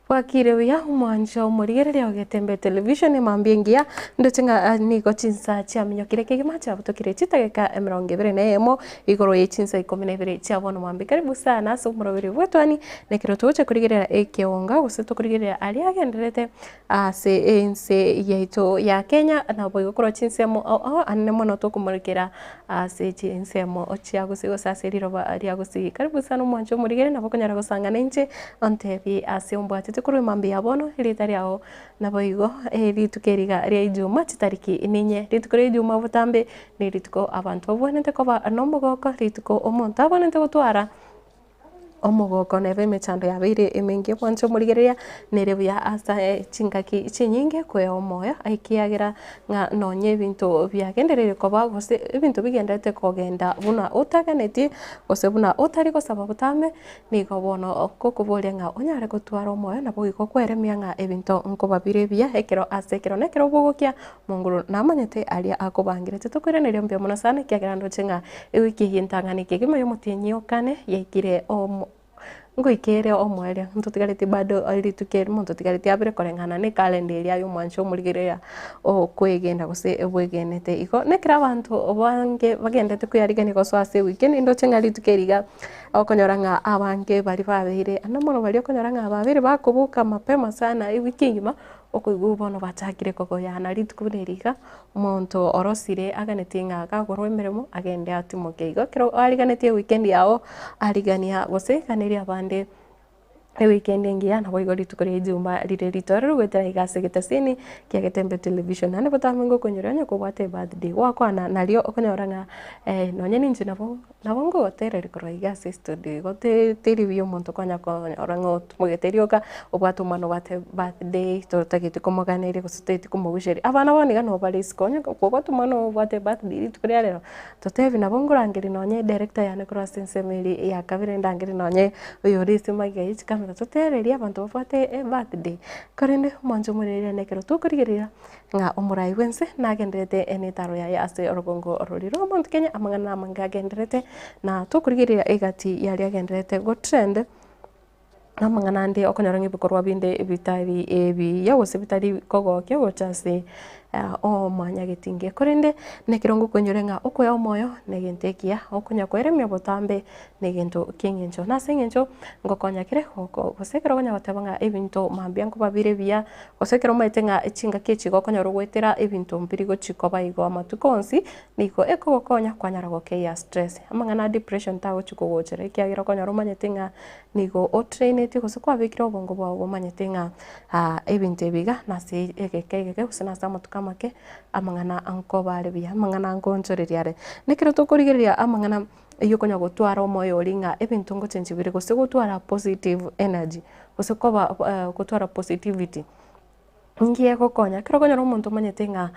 Bwakire buya omwancho omorigereria o Getembe Television emambia engiya, ndoche ng'a nigo chinsa chiaminyokire kegima chiabutokire chidageka emerongo ebere na eyemo igoro ye chinsa ikomi na ibere chia bono mambia. Karibu sana ase omoroberi bw'etwani na ekero togocha korigereria ekeonga gose tokorigereria aria agendererete ase ense yaito ya Kenya naboigo korwa chinsemo ao ao anene mono tokomorekera ase chinsemo chia gusii gose ase riroba ria gusii. Karibu sana omwancho omorigere nabo okonyara gosangana inche ontebie ase ombwatete korwa emambia ya bono erieta riao naboigo rituko eri iga ria ijuma chitariki ninye. Rituko ria ijuma botambe ne rituko abanto babwenerete koba nomogoko, rituko omonto abwenerete gotwara. Omogoko neba emechando yabeire emenge bwanche omorigereria nere buya ase chingaki chinyinge koewa omoyo ekiagera ng'a nonye ebinto biagendereire koba gose ebinto bigendererete kogenda buna otaganetie gose buna otari gosaba botambe nigo bono okoboria ng'a onyare gotwara omoyo nabo igo okweremia ng'a ebinto nkoba bire ebiya ekero ase ekero na ekero bogokia Omonguru namanyete aria akobangerete. Tokoiraneria mbuya mono sana ekiagera ndoche ng'a ewiki eye entang'ani kegima y'omotienyi o kane yaikire omo ngoika ere omoerio. Ntotigareti bado rituko erimo ntotigareti abere koreng'ana na ekalenda eria ya omwancho omorigereria okwegena gose bwegenete. Igo nekero abanto bange bagendete koyarigania gosoa ase ewiki nindoche ng'a rituko eri iga okonyora ng'a abange baria babeire ande mono baria okonyora ng'a babeire bakoboka mapema sana ewiki engima. Okoigwa bono bachakire kogoyana rituko buna eri iga, omonto orosire aganetie ng'a gagorwa emeremo agende atimoke. Igo ekero oariganetie eweekend yago, arigania gose ganeria abande eweekend engiya naboigo rituko ria ijuma rire ritororo goetera iga ase egeteseni kia Getembe Television. Naende botambe ngokonyora onye kobwate ebirthday, gwakwana nario okonyora ng'a nonye ninche nabo. Nabo ngogotereria korwa iga ase estudio igo te teri buya omonto konya konyora ng'a otomogete rioka, obwate omwana obwate birthday, totagete komoganeria gose totagete komowisheria, abana bono iga nabo bare isiko, onye kobwate omwana obwate birthday rituko ria rero, totebi nabo nkorangeria nonye edirector yane korwa ase ensemo eria ya kabere ndangerie nonye oyore ase magega ye chikamera totererie abanto babwate ebirthday. Korende omwancho omorere nekero tokorigereria. Ng'a omorai bw'ense nagendererete emetaro yaye ase orogongo roria rw'omonto Kenya, amang'ana amange agendererete, na tokorigereria egati y'aria agendererete gotrend, na amang'ana ande okonyora ng'a ebikorwa binde bitari ebiya gose bitari kogokia gocha ase omwanyagetinge. Korende nekero ngokoinyora ng'a okoea omoyo na egento ekiya, okonya koeremia botambe na egento ki'eng'encho. Na ase eng'encho ngokonya kere goko gose ekero okonya goteba ng'a ebinto mambia nkoba bire ebiya, Gose ekero omanyete ng'a chingaki echi igo okonyora goetera ebinto mbiri gochia koba igo amatuko onsi, nigo ekogokonya kwanyara gokeyia stress. Amang'ana a depression tagochia kogochera ekiagera okonyora omanyete ng'a nigo otrainetie gose kwabekire obongo bwao bomanyete ng'a ebinto ebi iga nase egeka egeke gose nase amatuko amake, amang'ana nkoba are buya, amang'ana nkoonchoreria are. Na ekero tokorigereria amang'ana eywo okonya gotwara omoyo oria ng'a ebinto ngochenchia bire gose gotwara positive energy. Gose koba gotwara positivity, ninki egokonya? Ekero okonyora omonto omanyete ng'a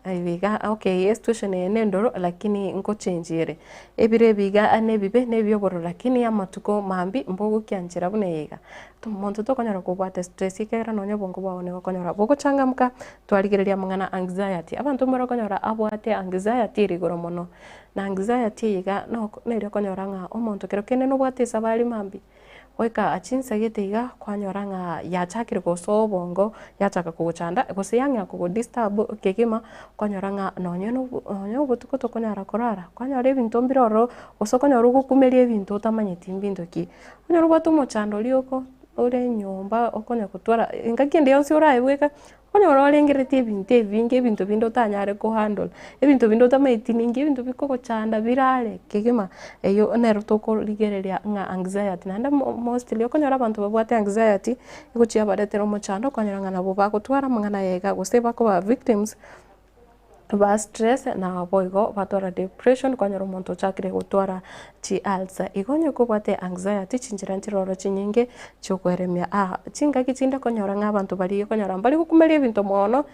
ebi iga okay esituesheni eye na endoro lakini ngochengi ere, ebiro ebi iga na ebibe na ebia obororo lakini amatuko mambia mbogokianchera buna eye iga. Omonto tokonyara kobwata estress ekiagera nonye obongo bwao nigo okonyora bogochangamka, twarigereria amang'ana anxiety, abanto mbare okonyora abwate anxiety ere igoro mono, na anxiety eye iga noko nere okonyora ng'a omonto kero kende nobwate esabari mambia. Goika chinsa gete iga kwanyora ng'a yachakire gosoa obongo, yachaka kogochanda gose yang'ea kogodisturb kegima, kwanyora ng'a nonye na obo nonye obotuko tokonyara korara, kwanyora ebinto mbire ororo, gose okonyora ogokumeria ebinto otamanyeti mbinto ki. Onyore obwate omochando oria oko ore nyomba okonya gotwara engaki ende yonsi oraye bweka. Okonyora orengereretie ebinto ebinge, ebinto binde otanyare kohandle, ebinto binde otamanyeti ninki, ebinto bikogochanda birare kegima, eywo nero tokorigereria ng'a anxiety. Naende mo mostly okonyora abanto babwate anxiety, egochia yabaretera omochando okonyora ng'a nabo bagotwara amang'ana aya iga gose bakoba victims. Ba stress naboigo batwara depression kwanyora omonto ochakire gotwara chi ulcer. Igo onye kobwate anxiety chinchera nchire oro chinyinge chiokweremia. Chingaki chinde okonyora ng'a abanto baria okonyora mbari gokumeria ebinto mono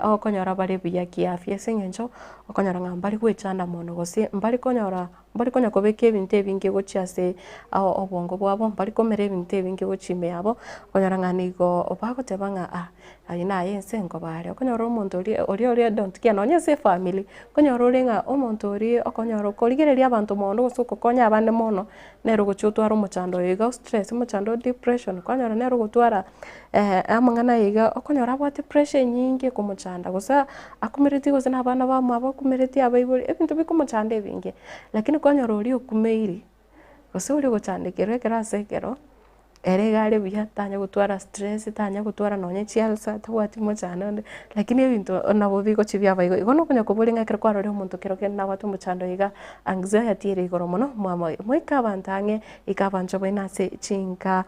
okonyora bare buya kiafya ase eng'encho okonyora ng'a mbari goechanda mono gose mbari konyora. Mbari konya kobeka ebinto ebinge gochia ase obongo bwabo, mbari komera ebinto ebinge gochia ime yabo, okonyora ng'a nigo bagoteba ng'a ah, ayio naye ense nkoba are. Okonyora omonto oria oria oria don't care nonye ase efamiri, okonyora ore ng'a omonto oria okonyora okorigereria abanto mono gose okokonya abande mono, nere ogochia otware omochando oyo iga o stress, omochando o depression, kwanyora nere ogotwara amang'ana aya iga, okonyora abwate pressure enyinge ekomochanda, gose akumeretie gose na abana bamwabo akumeretie abaibori, ebinto bikomochanda ebinge. Lakini kwanyora oria okumeiri, gose oria ogochandekerwa ekero ase ekero, ere iga are buya, tanya gotwara stress, tanya gotwara nonye chialsa, tabwati mochando onde, lakini ebinto nabo bigochia biaba igo. Igo nokonya koboria ng'a ekero kwarorire omonto kero kende nabwate omochando iga, anxiety ere igoro mono, mwamo moike abanto ang'e, ika abanchwa baino ase chinka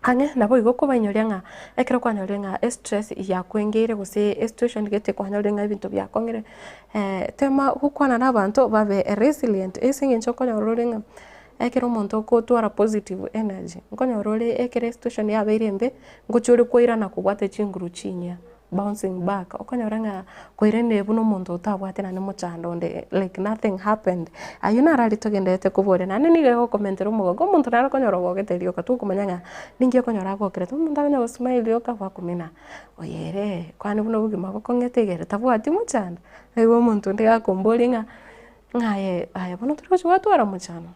ang'e, naboigo okobainyoria ng'a ekero kwanyorire ng'a estress yakwengeire gose esituation gete kwanyorire ng'a ebinto biakong'ire, tema gokwana na abanto babe resilient ase eng'encho okonyora ore ng'a Ekero omonto okotwara positive energy, nkonyora ore ekero esituation yabeire embe, ngochia ore koirana kobwate chinguru chinyia, bouncing back, okonyora ng'a koiranire buna omonto otabwate naende mochando onde like nothing happened. Ayio naro aria togendererete koboria naende nigo egokomentera omogoko, omonto naro okonyora ogogete rioka tokomanya ng'a ninki okonyora agokerete, omonto akonya go smile rioka gwakumina, oyo ere kwani buna obogima bokong'ete iga ere tabwati mochando? Naigo omonto onde gakomboria ng'a. Ng'a aye aye bono tori gochia gwatwara omochando,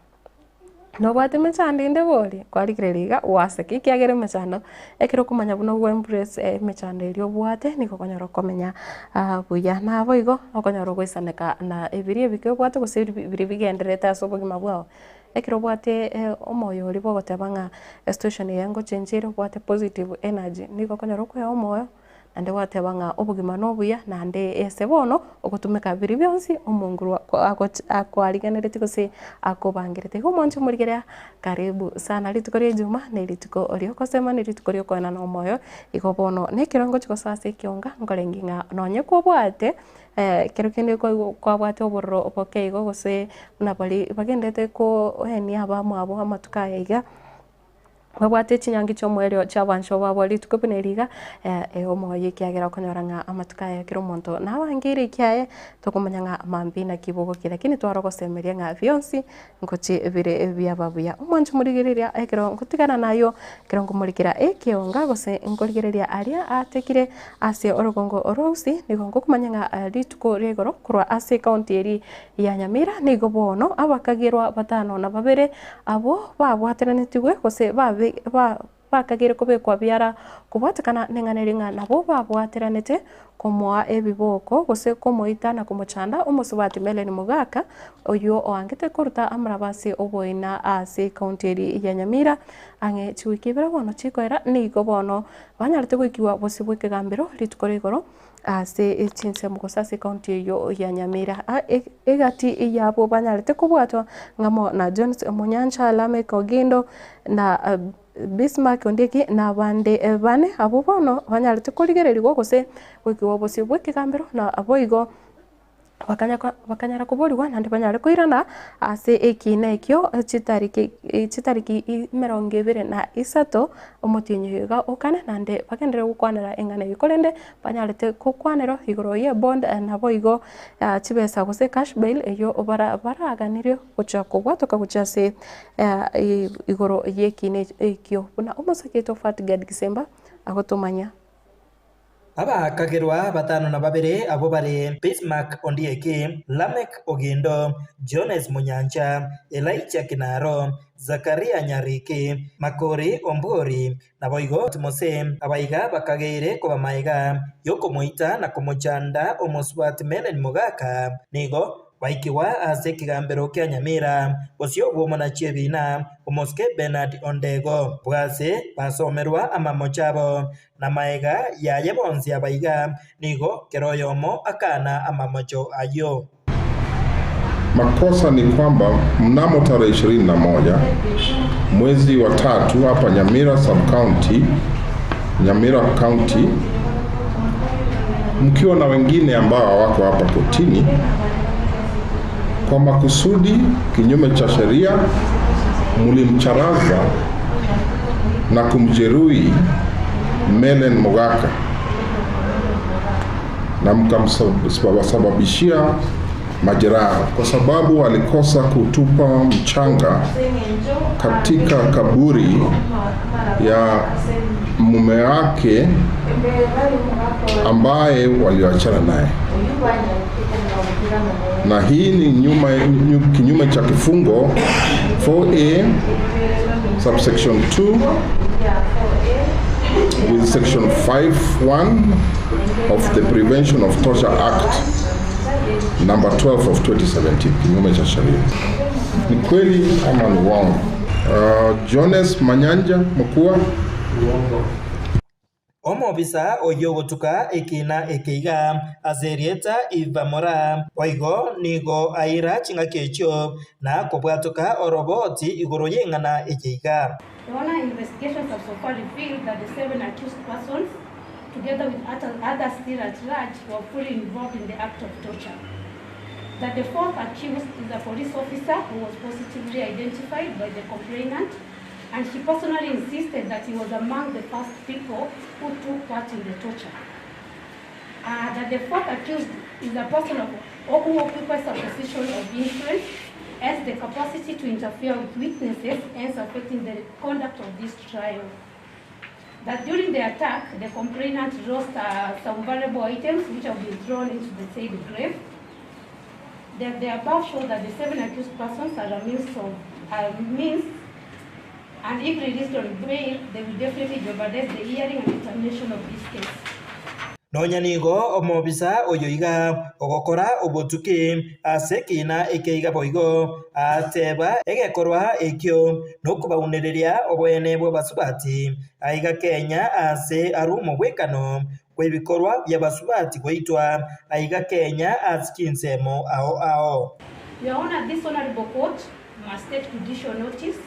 nobwate emechando ende bori? Kwarigereria iga gwaseka ekiagera emechando ekero okomanya buna ogo embrace emechando eria obwate nigo okonyora okomenya buya. Naboigo okonyora ogoisaneka na ebiria ebike obwate gose biria bigendererete ase obogima bwao. Ekero obwate omoyo oria bogoteba ng'a esituation eye ngochenchia ere obwate positive energy nigo okonyora okoewa omoyo. Naende gwateba ng'a obogima nobuya, naende ase bono ogotumeka biria bionsi omonguru akoariganeretie gose akobangerete. Igo omwanche omorigereria karibu sana rituko ria ejuma ne rituko riogosema ne rituko riokoenana omoyo, igo bono na ekero ngochia gosoa ase ekionga nkorenge ng'a nonye kobwate ekero kende kwabwate obororo boke igo gose buna baria bagendete koenia abamwabo amatuko aya iga. Babwate chinyangi chi'omoerio chi'abanchwa babo rituko buna eri iga, omoyo ekiagera okonyora ng'a amatuko aya kera omonto nabangeire ekiaye, tokomanya ng'a mambia naki bogokia lakini tware ogosemeria ng'a bionsi ngochie bire biaba buya. Omwanchi morigereria ekero ngotigana nayio, ekero nkomorikera ekeonga gose nkorigereria aria atekire ase orogongo rwa gusii, nigo ngokomanya ng'a rituko ria igoro korwa ase ecounty eria ya Nyamira nigo bono abakagerwa batano na babere abwo babwateranetigwe gose bakageire kobekwa biara kobwatekana neng'ana eria ng'a nabwo babwateranete komoa ebiboko gose komoita na komochanda omosubati Mellen Mogaka oyio oangete koruta amaraba ase oboina ase ecounty eria ya Nyamira ang'e chiwiki ibere bono chikoera nigo bono banyarete goikigwa bosio bw'ekegambero rituko ria igoro. Ase chinsemo gose ase ekaunti eyio ya Nyamira. Egati y'abwo banyarete kobwatwa ng'amo na Jones Munyancha, Lameck Ogindo na Bismark Ondieki na abande bane abwo bono banyarete korigererigwa gose goikigwa obosio bw'ekegambero na boigo Bakanyara koborigwa naende banyare koirana ase ekiina ekio chitariki chitariki emerongo ebere na isato, omotienyi oyo iga o kane, naende bagenderere gokwanera eng'ana eyio. Korende banyarete gokwanerwa igoro y'ebond naboigo chibesa gose cash bail eyio bara baraganirie gochia kobwatoka gochia ase igoro y'ekiina ekio. Buna omosake oito Fatgad Gisemba agotomanya. Abakagerwa batano na babere abwo bare Bismark Ondieki, Lameck Ogindo, Jones Munyancha, Elijah Kinaro, Zakaria Nyariki, Makori Ombuori, naboigo Mose. Abaiga bakageire koba maega y'okomoita na komochanda omosubati Melen Mogaka. Nigo baikigwa ase ekegambero kia Nyamira, bosio bw'omonachi ebiina, omosike Bernard Ondego. Bwase basomerwa amamocho abo. Na magega yaye bonsi abaiga, nigo kera oyomo akana amamocho ayio. Makosa ni kwamba mnamo tarehe 21 mwezi wa tatu hapa Nyamira sub county, Nyamira County, mkiwa na wengine ambao hawako hapa kotini, kwa makusudi kinyume cha sheria mlimcharaza na kumjeruhi Melen Mogaka na mkamsababishia majeraha kwa sababu alikosa kutupa mchanga katika kaburi ya mume wake ambaye walioachana naye, na hii ni nyuma, kinyume cha kifungo 4A subsection 2 with section 5.1 of the Prevention of Torture Act number 12 of 2017, kinyume cha sheria. Ni kweli ama ni uongo? Jones Manyanja Mkua. Omobisa oyio ogotuka ekina eke iga ase erieta Eva Moraa boigo nigo aira ching'aki echio na kobwatoka oroboti igoro y'eng'ana eye iga. Your Honor, investigations have so far revealed that the 7 accused persons, together with others still at large, were fully involved in the act of torture. That the 4th accused is a police officer who was positively identified by the complainant, and she personally insisted that he was among the first people who took part in the torture. That the 4th accused is a person who occupies a position of influence, has the capacity to interfere with witnesses, hence affecting the conduct of this trial. That during the attack, the complainant lost some valuable items which have been thrown into the said grave. That the above show that the 7 accused persons are a means of, are means, and if released on bail, they will definitely jeopardize the hearing and determination of this case. Nonya nigo omobisa oyo iga ogokora obotuki ase ekina eke iga boigo ateba egekorwa ekio nokobaunereria obwene bw'abasubati aiga Kenya ase ari omobwekano bw'ebikorwa by'abasubati goitwa aiga Kenya ase chinsemo ao ao. Your Honor, this honorable court must take judicial notice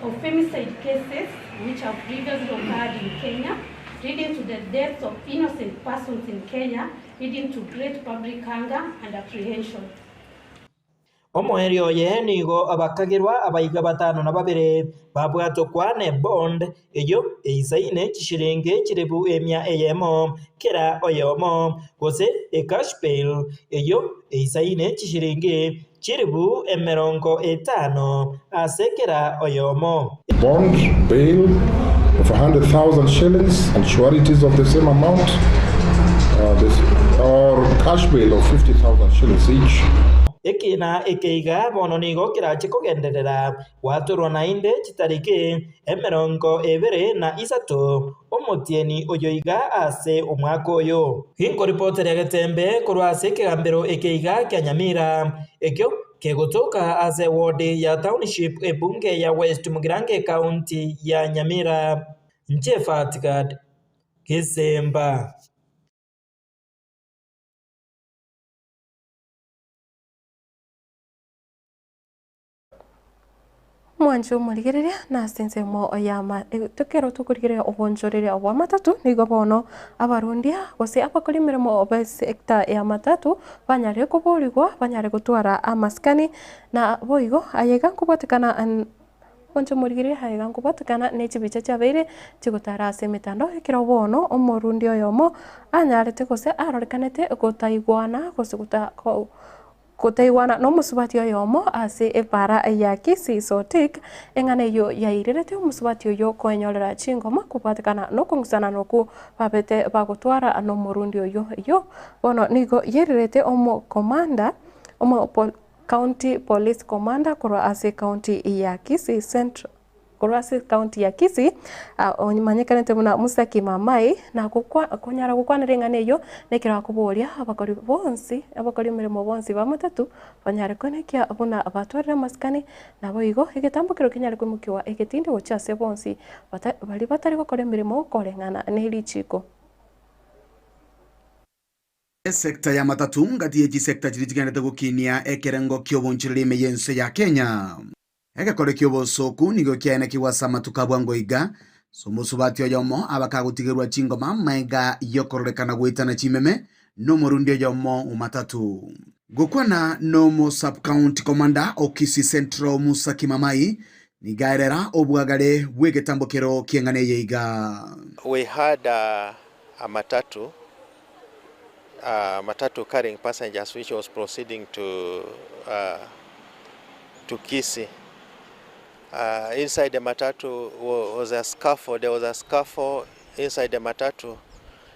of femicide cases which have previously occurred in Kenya, leading to the deaths of innocent persons in Kenya, leading to great public anger and apprehension. Omoerio oye nigo abakagirwa abaiga batano na babere babwatokwa ne bond eyo eisaine chishiringi chiribu emia eyemo kera oyomo gose e cash bail eyo eisaine chishiringi chiribu emerongo etano ase kera oyomo. Bond bail of 100,000 shillings and sureties of the same amount, this, or cash bail of 50,000 shillings each. Ekina ekeiga bono nigo kerache kogenderera gwatorwa nainde chitariki emerongo ebere na isato omotieni oyo iga ase omwaka oyo. Ginkoripoteria Getembe korwa ase ekegambero ekeiga kia Nyamira ekio kegotoka ase ward ya township ebunge ya West Mugirango county ya Nyamira. Nchefatigad Gesemba. Mwancho omorigereria na ase ensemo ya tokero tokorigereria obonchoreria bwa matatu nigo bono abarundia gose abakora emeremo ba sector ya matatu banyare koborigwa banyare gotwara amasikani na boigo ayega nkobwatekana mwancho omorigereria ayega nkobwatekana na echibicha chiabeire chigotara ase emetandao ekero bono omorundi oyomo anyarete gose arorekanete gotaigwana gose gotaigwana n'omusubati oyomo ase ebara ya Kisii Sotik eng'ana eyo yairerete omusubati oyo koenyorera chingoma kobwatekana nokong'usana noku babete bagotwara n'omorundi oyo eyo bono nigo yererete omo commander omo county police commander korwa ase county ya Kisii Central korwa ase county ya Kisii, omanyekanete buna Musa Kimamai na konyara gokwanera eng'ana eyo nekero akoboria abakori bonsi abakori emeremo bonsi ba matatu banyare konekia buna batwarire amasikani nabo igo egetambo kero kenyare koimokiwa egetinde gochia ase bonsi bari batari gokora emeremo koreng'ana na erichiko. Sector ya matatu ngati echi sector chiri chigendete gokinia ekerengo kiobonchireri ime yense ya Kenya. Egekore kiobosoku nigo kiaene kiwasa matuka bwango iga somusubati oyomo abakagutigerwa chingoma maiga yokororekana gwitana chimeme nomorundi oyomo umatatu. Gokwana nomo sub county commander Okisi Central Musa Kimamai nigaerera obwagare bw'egetambokero kieng'ane yeiga. We had a matatu uh, matatu carrying passengers which was proceeding to, uh, to Kisii. Uh, inside the matatu was a scuffle. There was a scuffle inside the matatu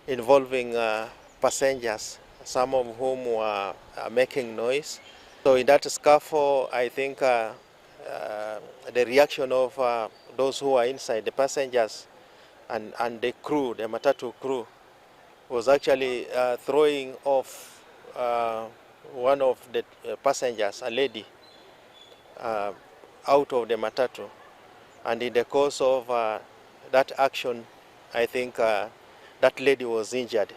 involving uh, passengers, some of whom were uh, making noise. So in that scuffle, I think uh, uh, the reaction of uh, those who were inside, the passengers and, and the crew, the matatu crew, was actually uh, throwing off uh, one of the uh, passengers, a lady, uh, out of the matatu. And in the course of uh, that action, I think uh, that lady was injured.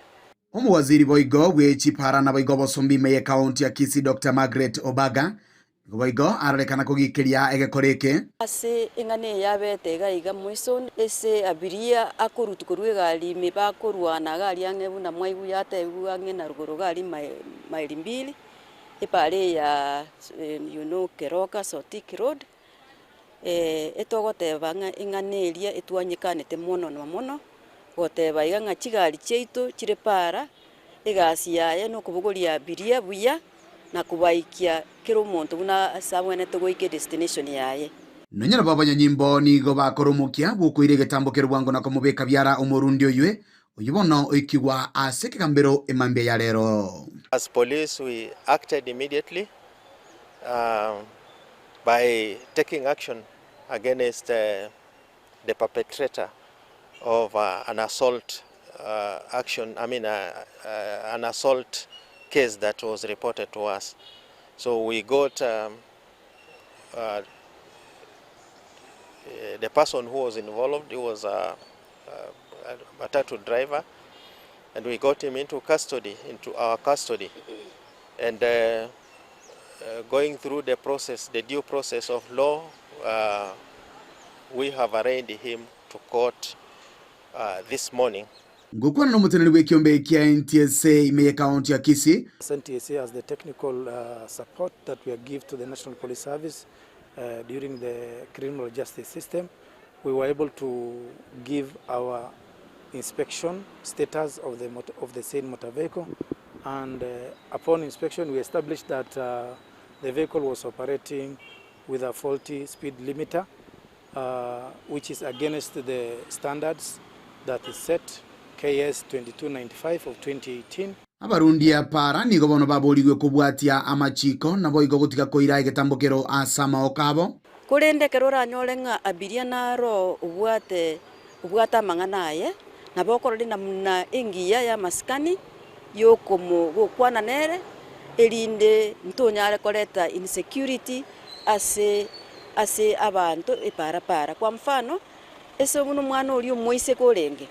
Omuwaziri boigo bwe chipara na boigo bosombi ime ye county ya Kisii Dr. Margaret Obaga nigo boigo arorekana kogikeria egekora eke. Ase eng'ana eye yabete iga iga moiso ase abiria akorutwa korwa egari ime bakorwana iga aria ang'e buna mwaigwa yatebiwa ang'e na rogoro iga aria maili mbili, epara eye ya you know Keroka Sotik road, etogoteba ng'a eng'ana eria etwanyekanete mono na mono, goteba iga ng'a chigari chiaito chire para, egasi yaye na okobogoria abiria buya, na kobaikia kera omonto buna ase abwenerete goika edestination yaye. Nonya nabo abanyanyimbo nigo bakora omokia bw'okoira egetambo keria bwango na komobeka biara omorundi oywe, oyio bono oikigwa ase ekegambero emambia ya rero. As police we acted immediately by taking action against the perpetrator of an assault action, I mean an assault case that was reported to us. So we got um, the person who was involved, he was a, a, a matatu driver, and we got him into custody, into our custody. And uh, uh, going through the process, the due process of law, uh, we have arraigned him to court uh, this morning. Ngokwana nomoteneneri bw'ekiombe kia NTSA ime ye county ya Kisii. NTSA as the technical uh, support that we give to the National Police Service uh, during the criminal justice system, we were able to give our inspection status of the, motor, of the said motor vehicle and uh, upon inspection we established that uh, the vehicle was operating with a faulty speed limiter uh, which is against the standards that is set KS 2295 of 2018. Abarundia para nigo bono baborigwe kobwatia amachiko naboigo gotiga koira egetambo kero ase amaoko abo. Korende ekero oranyore ng'a abiria naro obwate obwate amang'ana aye, nabo okorora namna engiya ya amasikani yokomo gokwana nere, erinde ntonyare koreta insecurity ase ase abanto eparapara. Kwa mfano, ase buna omwana oria omoiseke orenge,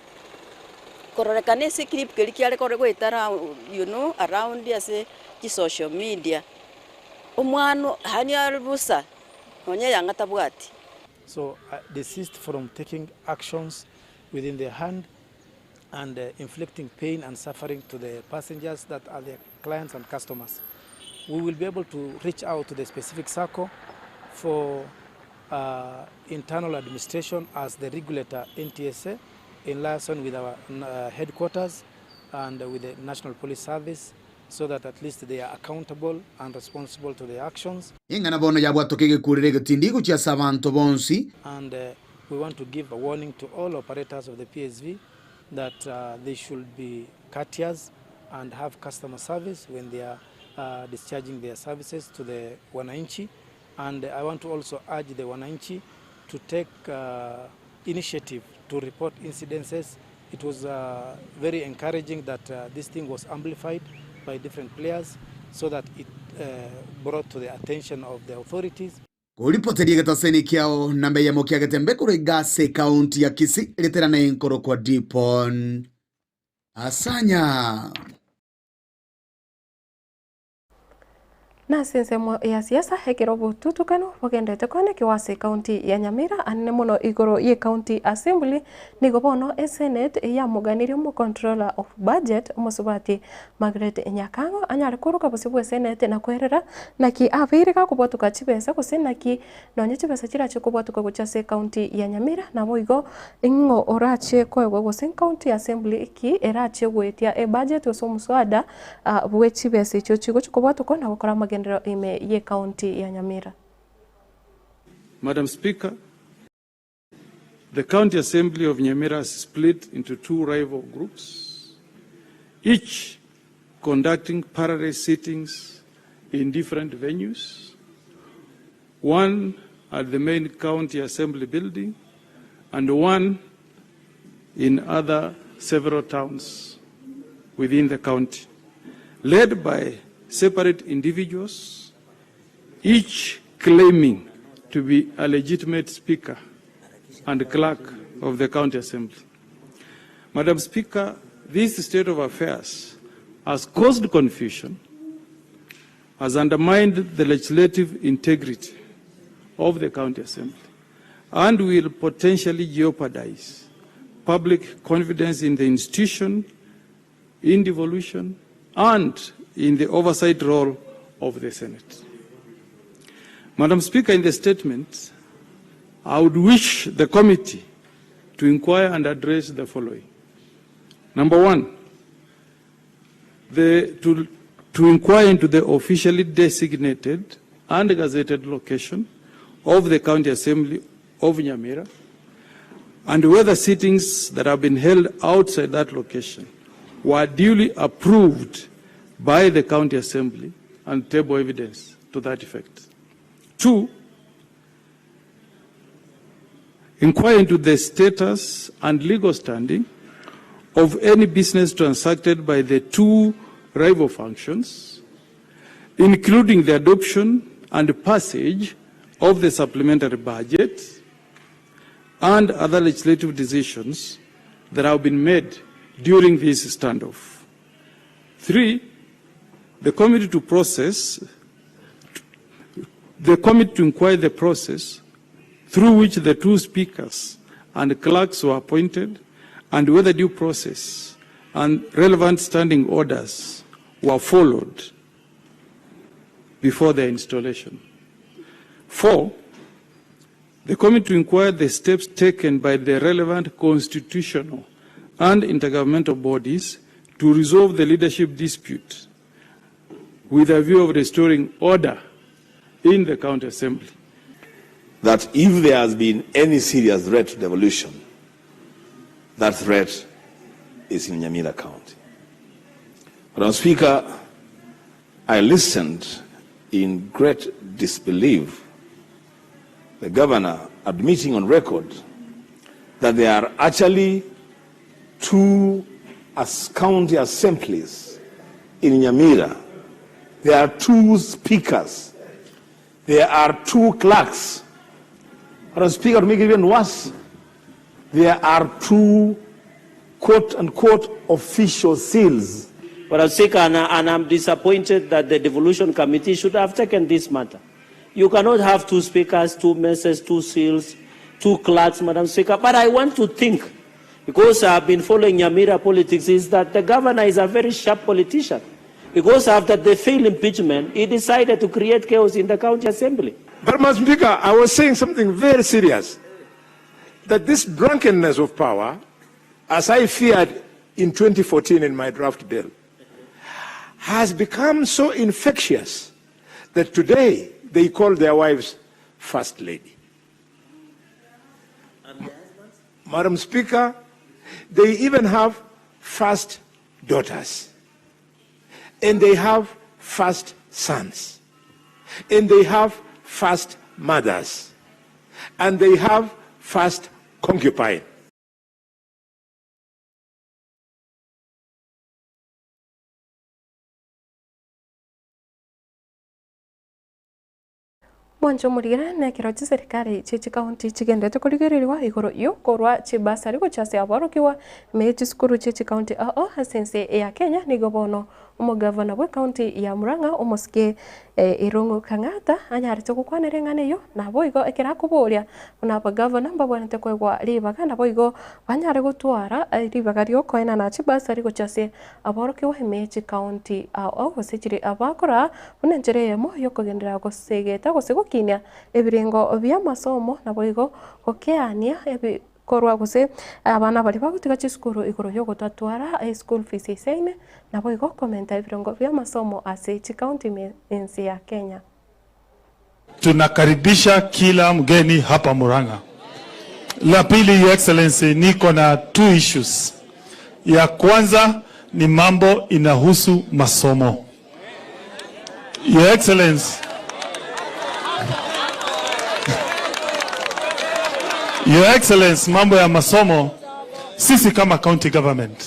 kororekana ase eclip keria kiare kore goetara you know around ase chisocial media, omwana yaani are bosa, nonye eyanga tabwati. So uh, desist from taking actions within their hand and uh, inflicting pain and suffering to the passengers that are their clients and customers. We will be able to reach out to the specific circle for uh, internal administration as the regulator NTSA in liaison with our uh, headquarters and with the National Police Service so that at least they are accountable and responsible to their actions. Ing'ana bono yabwatoka egekurero egetindi gochia ase abanto bonsi. And uh, we want to give a warning to all operators of the PSV that uh, they should be courteous and have customer service when they are uh, discharging their services to the wananchi. And I want to also urge the wananchi to take uh, initiative to report incidences. It was uh, very encouraging that uh, this thing was amplified by different players so that it uh, brought to the attention of the authorities. Koripoteria getaseni kiao namba eyemo kia Getembe korwa Igase county ya Kisii riterana enkoro kwa Dipon Asanya. Na ase ensemo ya siasa, ekero obotutukanu bogenderete koanekigwa ase ekaunti ya Nyamira, anene mono igoro y'ecounty assembly, nigo bono esenate yamoganirie omocontroller of budget omosubati Margaret Nyakang'o anyare koruka bosio bw'esenate na kwerera naki abeire gakobwatoka chibesa gose naki nonye chibesa chirache kobwatoka gochia ase ecounty ya Nyamira naboigo ing'o orache koegwa gose county assembly ki erache goetia ebudget gose omoswada bwe chibesa echio chigochia kobwatokwa na gokora amagenderero ime y'ecounty ya Nyamira. Madam Speaker, the County Assembly of Nyamira has split into two rival groups, each conducting parallel sittings in different venues, one at the main County Assembly building and one in other several towns within the county, led by separate individuals, each claiming to be a legitimate speaker and clerk of the county assembly. Madam Speaker, this state of affairs has caused confusion, has undermined the legislative integrity of the county assembly, and will potentially jeopardize public confidence in the institution, in devolution, and in the oversight role of the Senate. Madam Speaker, in the statement, I would wish the committee to inquire and address the following. Number one, to inquire into the officially designated and gazetted location of the County Assembly of Nyamira and whether sittings that have been held outside that location were duly approved by the County Assembly and table evidence to that effect. Two, inquire into the status and legal standing of any business transacted by the two rival functions, including the adoption and passage of the supplementary budget and other legislative decisions that have been made during this standoff. Three, the committee to process, the committee to inquire the process through which the two speakers and clerks were appointed and whether due process and relevant standing orders were followed before their installation. Four, the committee to inquire the steps taken by the relevant constitutional and intergovernmental bodies to resolve the leadership dispute with a view of restoring order in the county assembly. That if there has been any serious threat to devolution, that threat is in Nyamira County. Madam Speaker, I listened in great disbelief the governor admitting on record that there are actually two as county assemblies in Nyamira. There are two speakers. There are two clerks. Madam Speaker, to make it even worse, there are two quote-unquote official seals. Madam Speaker, and I'm disappointed that the Devolution Committee should have taken this matter. You cannot have two speakers, two messes, two seals, two clerks, Madam Speaker. But I want to think, because I've been following Nyamira politics, is that the governor is a very sharp politician. Because after the failed impeachment, he decided to create chaos in the county assembly. But, Madam Speaker, I was saying something very serious, that this drunkenness of power, as I feared in 2014 in my draft bill, has become so infectious that today they call their wives First Lady. Madam Speaker, they even have first daughters, and they have first sons, and they have first mothers, and they have first concubine. Mwanche omorigere nekero chiserikari chie chikaunti chigenderete korigereriwa igoro yokorwa chibasari gochia ase aborokigwa ime chisukuru chie chikaunti ao ase ense ya Kenya nigo bono Omogavana bw'ecounty ya Murang'a omosike Irungu Kang'ata anyarete gokwanera eng'ana eyio naboigo ekero akoboria buna abagavana mbabwenerete koegwa ribaga naboigo banyare gotwara ribaga riokoenana chibasari gochia ase aborokigwa ime chicounty ao gose chiri abakora buna enchera eyemo yokogenderera gosegeta gose gokinia ebirengo bi'amasomo naboigo gokeania ebi Korwa gose abana baria bagotiga chisukuru igoro y'ogotatwara eschool fees eisaine, naboigo komenta ebirengo bi'amasomo ase chicounty ime ense ya Kenya. Tunakaribisha kila mgeni hapa Murang'a. La pili, Your Excellency, niko na two issues. Ya kwanza ni mambo inahusu masomo. Your Excellency, Your Excellency, mambo ya masomo, sisi kama county government,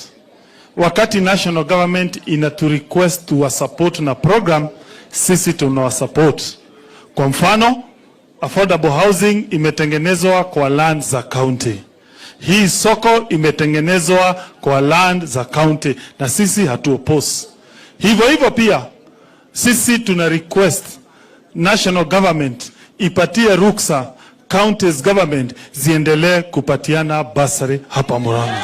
wakati national government inatu request tuwa support na program, sisi tunawa support. Kwa mfano, affordable housing imetengenezwa kwa land za county. Hii soko imetengenezwa kwa land za county na sisi hatu oppose. Hivyo hivyo pia sisi tuna request national government ipatie ruksa counties government ziendelee kupatiana basari hapa Murang'a.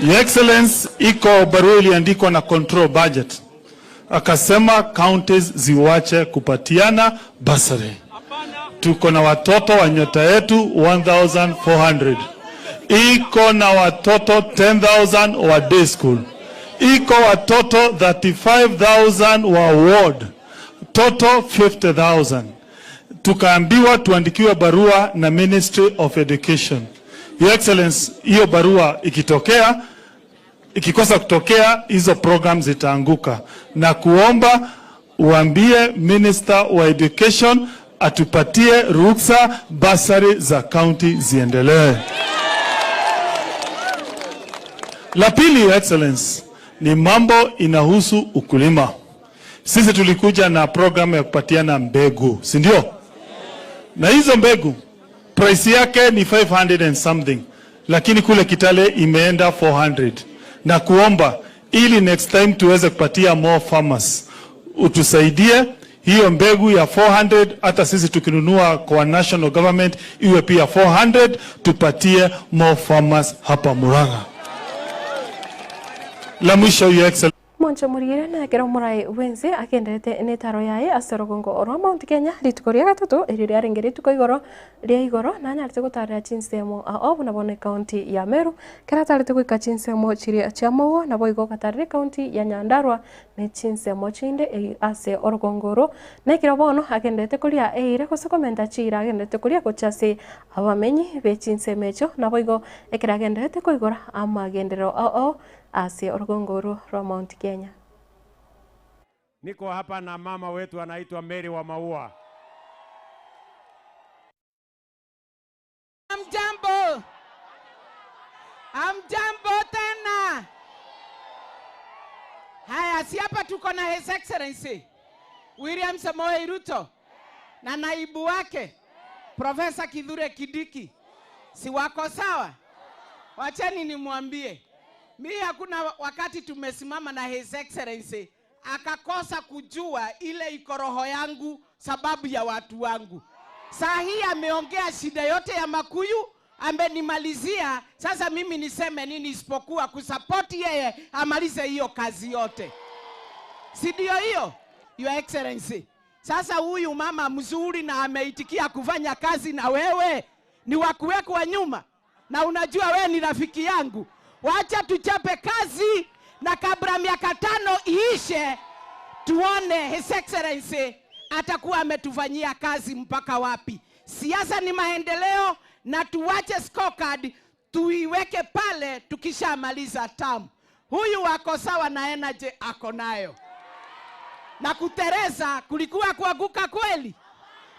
Your Excellency, iko barua iliandikwa na control budget, akasema counties ziwache kupatiana basari. Tuko na watoto wa nyota yetu 1400 iko na watoto 10000 wa day school, iko watoto 35000 wa ward, total 50000. Tukaambiwa tuandikiwe barua na Ministry of Education. Your Excellency, hiyo barua ikitokea, ikikosa kutokea, hizo program zitaanguka, na kuomba uambie Minister wa Education atupatie ruksa basari za county ziendelee. La pili, Your Excellency, ni mambo inahusu ukulima. Sisi tulikuja na programu ya kupatiana mbegu, si ndio? Na hizo mbegu price yake ni 500 and something, lakini kule Kitale imeenda 400, na kuomba ili next time tuweze kupatia more farmers, utusaidie hiyo mbegu ya 400, hata sisi tukinunua kwa national government iwe pia 400, tupatie more farmers hapa Murang'a. La mwisho, Your Excellency. Monche moriire na ekero omorai bw'ense agenderete netaro yaye ase orogongo rwa Mount Kenya rituko ria gatato, erio riarenge rituko igoro ria igoro, nanyarete gotarera chinsemo ao buna bono ecounty ya Meru, ekero atarete goika chinsemo chiria chia Mouo, naboigo agatarera ecounty ya Nyandarua ne chinsemo chinde ase orogongo oro. Na ekero bono agenderete koria eira gose komenta chiira agenderete koria gochia ase abamenyi be chinsemo echio, naboigo ekero agenderete koigora amagenderero ao ao ase orogongo oro rwa Mount Kenya. Niko hapa na mama wetu anaitwa Mary wa Maua. Hamjambo, hamjambo tena. Haya, si hapa tuko na His Excellency William Samoei Ruto na naibu wake Profesa Kithure Kindiki, si wako sawa? Wacheni nimwambie, mi hakuna wakati tumesimama na His Excellency akakosa kujua ile iko roho yangu sababu ya watu wangu. Saa hii ameongea shida yote ya Makuyu, amenimalizia. Sasa mimi niseme nini isipokuwa kusapoti yeye amalize hiyo kazi yote, si ndio hiyo, Your Excellency? Sasa huyu mama mzuri na ameitikia kufanya kazi na wewe, ni wa kuwekwa nyuma, na unajua wewe ni rafiki yangu. Wacha tuchape kazi, na kabla miaka 5 iishe, tuone His Excellency atakuwa ametufanyia kazi mpaka wapi. Siasa ni maendeleo, na tuwache scorecard tuiweke pale tukishamaliza term. Huyu wako sawa na energy ako nayo. Na kutereza kulikuwa kuanguka kweli?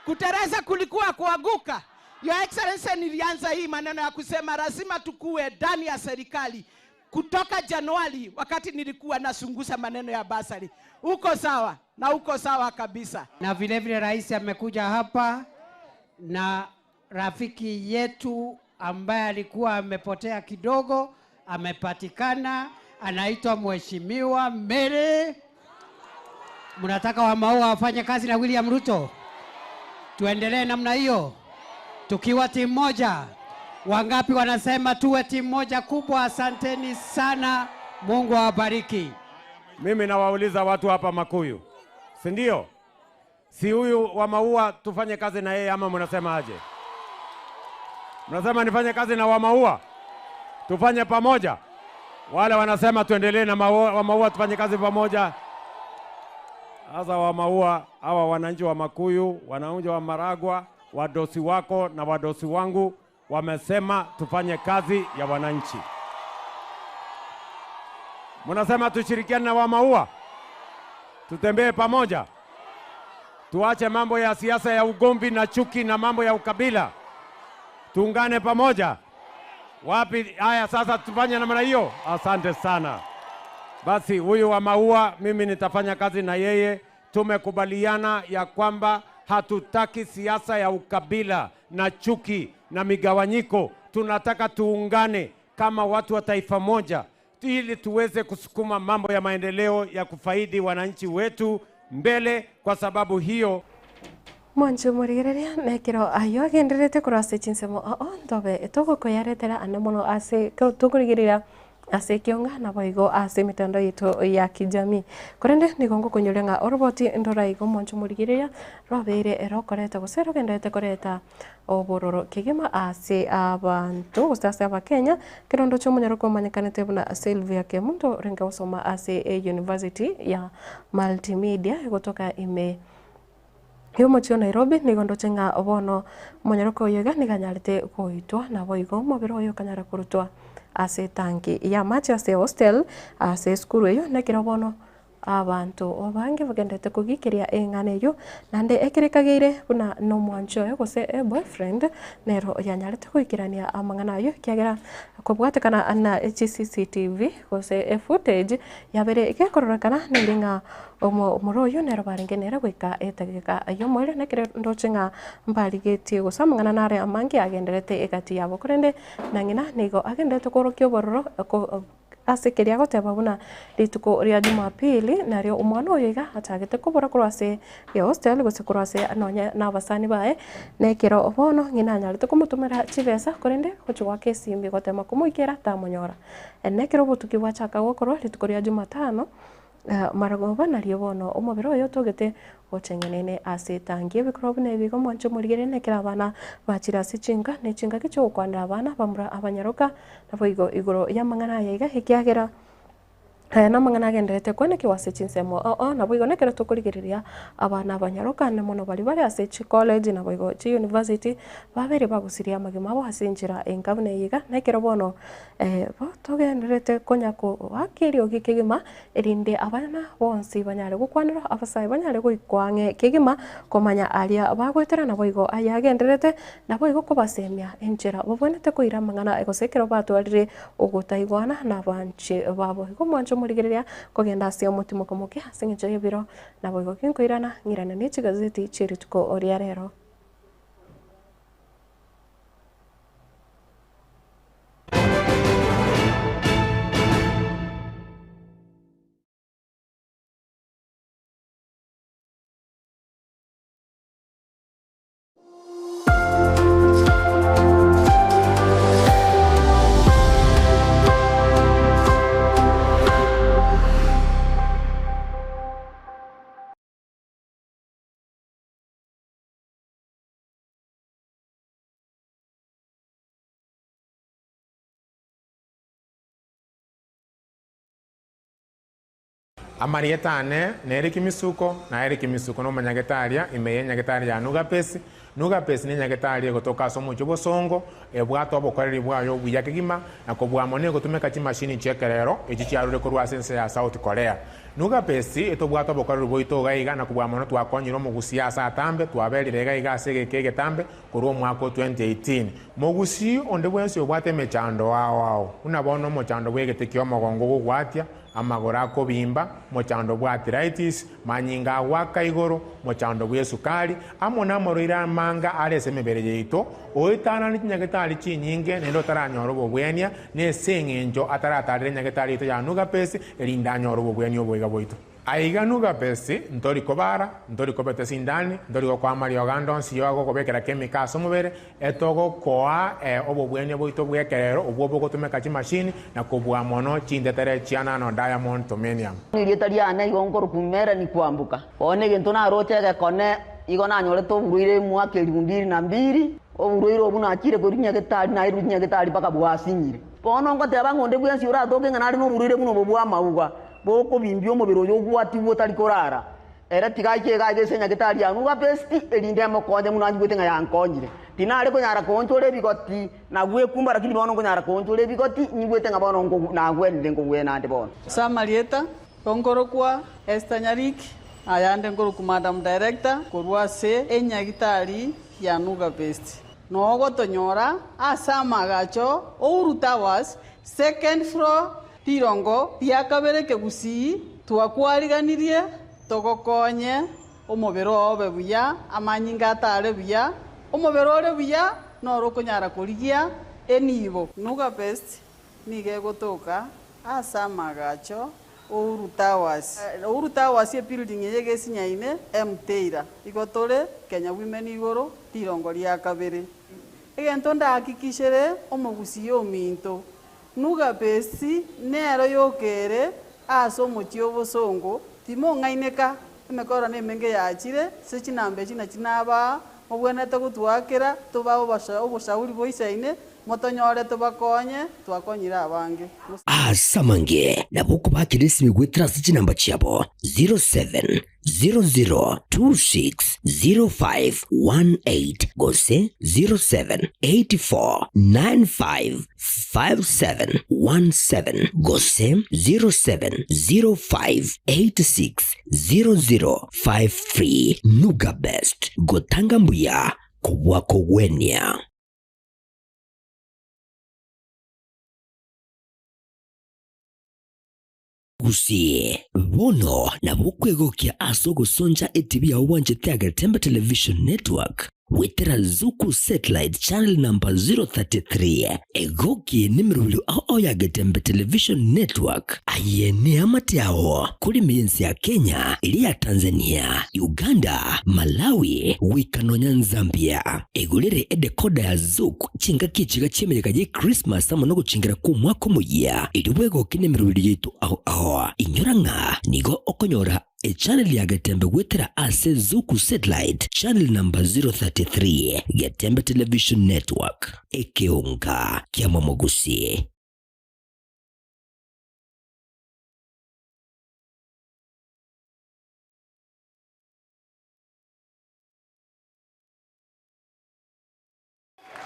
Kutereza kulikuwa kuanguka. Your Excellency, nilianza hii maneno ya kusema lazima tukue ndani ya serikali kutoka Januari, wakati nilikuwa nasungusa maneno ya basari. Uko sawa na uko sawa kabisa. Na vile vile rais amekuja hapa na rafiki yetu ambaye alikuwa amepotea kidogo amepatikana, anaitwa Mheshimiwa Mary. Mnataka wa Maua wafanye kazi na William Ruto? Tuendelee namna hiyo tukiwa timu moja. Wangapi wanasema tuwe timu moja kubwa? Asanteni sana, Mungu awabariki. Mimi nawauliza watu hapa Makuyu, si ndio? Si huyu wa Maua tufanye kazi na yeye ama mnasema aje? Mnasema nifanye kazi na wa Maua, tufanye pamoja? Wale wanasema tuendelee na maua, wa Maua tufanye kazi pamoja. Sasa wa Maua hawa wananchi wa Makuyu, wananchi wa Maragwa, wadosi wako na wadosi wangu wamesema tufanye kazi ya wananchi. Mnasema tushirikiane na wa Maua, tutembee pamoja, tuache mambo ya siasa ya ugomvi na chuki na mambo ya ukabila, tuungane pamoja. Wapi? Haya, sasa tufanye namna hiyo. Asante sana. Basi huyu wa Maua, mimi nitafanya kazi na yeye. Tumekubaliana ya kwamba hatutaki siasa ya ukabila na chuki na migawanyiko. Tunataka tuungane kama watu wa taifa moja, ili tuweze kusukuma mambo ya maendeleo ya kufaidi wananchi wetu mbele, kwa sababu hiyo Mwancho morigereria nekero ayo agenderete korwa ase chinsemo oo ntobe togokoyaretera ande mono ase tokorigereria ase ekionga naboigo ase emitandao yaito ya kijamii. Korende nigo ngokonyoria ng'a oroboti ndora igo mwancho morigereria robeire erokoreta gose rogenderete koreta obororo kegima ase abanto gose ase abakenya, ekerondo chia omonyoro komanyekanete buna Sylvia Kemunto orenge gosoma ase eyunivasiti ya Multimedia egotoka ime y'omochie o Nairobi. Nigo ndoche ng'a bono omonyaroke oyo iga nigo anyarete goitwa naboigo omobere oye okanyara korutwa ase etanki y'amache ase ehostel ase esukuru eyio nekero bono abanto abange bagenderete kogikeria eng'ana eyio naende ekero ekageire buna nomwanchi oye gose eboyfriend nero yanyarete goikerania amang'ana ayio ekiagera kobwatekana na chi-CCTV gose efootage yabere gekororekana nere ng'a omomura oyio nere barenge nere goika etageka y'omoerio na ekero ndoche ng'a mbarigetie gose amang'ana nare amange agenderete egati yabo korende na ng'ina nigo agenderete koorokia obororo ko ase keria agoteba buna rituko ria jumapili nario omwana oyo iga achagete kobora korwa ase ehostel gose korwa ase nonye na abasani baye na ekero bono ng'ina anyarete komotomera chibesa korende gochia goaka esimbi gotema komoikera tamonyora. Na ekero obotuki bwachaka gokorwa rituko ria jumatano marogoba nario bono omobere oyo otogete gocheng'enene ase etangi. Ebikorwa buna ebi igo mwanche omorigereria na ekero abana bachire ase chinka na echingaki chiogokwanera abana bamura abanyaroka naboigo igoro y'amang'ana aya iga ekiagera aya namang'ana agendererete kwenekigwa ase chinsemo oo naboigo nekero tokorigereria abana abanyaroka ande mono baria bare ase chicollege naboigo chiuniversity babere bagosiria amagima abo ase enchera enka buna eye iga na ekero bono bo togendererete konya koaka eriogi kegima erinde abana bonsi banyare gokwanerwa abasae banyare goikwa ang'e kegima komanya aria bagoetera naboigo aya agendererete naboigo kobasemia enchera babwenerete koira amang'ana gose ekero batwarire ogotaigwana na abanche babo. Igo omwanche omorigereria kogenda ase omotimoko moke ase eng'encho y'ebiro naboigo ginkoirana ng'irane ne chigazeti chie rituko ria rero. Amarieta ane nere Kimisuko, na ere Kimisuko nomonyagetaria ime y'enyagetari ya Nugapesi. Nugapesi nenyagetari egotoka ase omochie obosongo, ebwate obokoreri bwaye obuya kegima, na kobua mono egotumeka chimashini chi'ekerero echi chiarure korwa ase ense ya South Korea. Nuga Best etobwate obokoreri bwaito iga iga na kobua mono twakonyire omogusii ase atambe, twaberire iga iga ase egeka egetambe korwa omwaka o 2018. Mogusii onde bwensi obwate emechando ao ao, buna bono omochando bw'egete ki'omogongo ogogwatia, amagoro akobimba, omochando bw'arthritis, manyinga agoaka igoro, omochando bw'esukari, amo namarwaire amanga are ase emebere yaito, oetanane chinyagetari chinyinge naende otaranyora obobwenia, nese eng'encho ataratarera enyagetari yaito ya Nugapesi, erinde anyore obobwenia oboiga bwaito. Aiga Nugapesi, ntori kobara, ntori kobeta esindani, ntori gokoa amariogo ande onsi y'ogokobekera chemical ase omobere, etogokoa obobwenia bwaito bw'ekerero obwo bogotumeka chimashini na kobua mono chintetere chia nano diamond tomenium. Erieta riane igo nkorokwa Melanie Kwamboka. Bono egento naroche egekone, igo nanyorete oborwaire emwaka elifu mbili na mbili, oborwaire obwo nachire korwa nyagetari nairwe nyagetari mpaka bwasinyire. Bono ngoteba ng'a onde bwensi oratoke ng'a nare noborwaire buna obo bw'amauga, bokobimbia omobere oyo ogwatigwe otari korara, ere tiga aiche iga aiga ase enyagetari ya Nuga Best, erinde emokonye buna anyigwete ng'a yankonyire. Tinare konyara koonchora ebigoti na gwekumba, lakini bono nkonyara koonchora ebigoti, nyigwete ng'a bono nagwenire nkogwena ande bono. Ase amarieta, nkorokwa Esther Nyariki, ayande nkorokwa Madam Director korwa ase enyagitari ya Nuga Best. Nogotonyora ase amaagacho Uhuru Towers, second floor, rirongo ria kabere kegusii, twakwariganirie togokonye omobere oo obe buya, amanyinga atare buya, omobere ore buya noro okonyara korigia enibo. Nuga Best nigo egotoka ase amaagacho Uhuru Towers. Uhuru Towers ebuilding eye egesinyaine M Taylor. Igo tore Kenya Women igoro rirongo ria kabere. Egento ndahakikishere omogusii ominto, Nuga Best nero yokere ase omochie obosongo, timong'aineka, emekora nemenge yachire, ase chinamba echi nachi nabaa, mobwenerete gotwakera, tobae oboshauri boisaine, motonyore tobakonye, twakonyire abange. Ase amange nabo okobakera esimi goetera ase chinamba chiabo 0700260518 gose 0784955717 gose 0705860053. Nuga Best, gotanga mbuya kobua kogwenia. Gusii, bono nabo okwegokia ase ogosoncha etibi yao bwanchete ya Getembe Television Network goetera Zuku Satellite Channel number 033. Egoki nemerobio ao ao ya Getembe Television Network. Aye neamate ao kore ime y'ense ya Kenya, eria ya Tanzania, Uganda, Malawi, goika nonya Nzambia. Egorere edecoder ya Zuku chingaki echiga chi'emeyega ye Christmas amo nogochengera kw'omwaka omoyia, erio bwegoke nemerobio yaito ao ao. Inyora ng'a nigo okonyora echannel ya Getembe goetera ase Zuku Satellite channel number 033, Getembe Television Network, ekeonga kiamomogusi.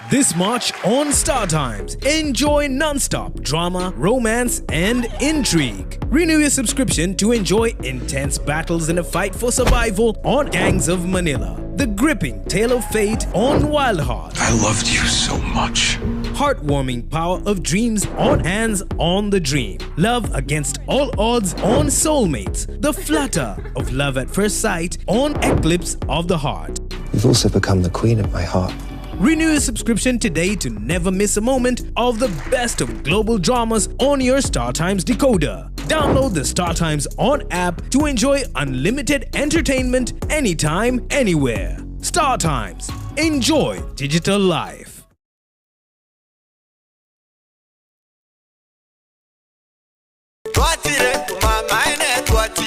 This March on Star Times, enjoy non-stop drama, romance, and intrigue. Renew your subscription to enjoy intense battles in a fight for survival on Gangs of Manila, the gripping tale of fate on Wild Heart. I loved you so much. Heartwarming power of dreams on Hands on the Dream. Love against all odds on Soulmates. The flutter of love at first sight on Eclipse of the Heart. You've also become the queen of my heart. Renew your subscription today to never miss a moment of the best of global dramas on your Star Times decoder. Download the Star Times On app to enjoy unlimited entertainment anytime, anywhere. Star Times. Enjoy digital life.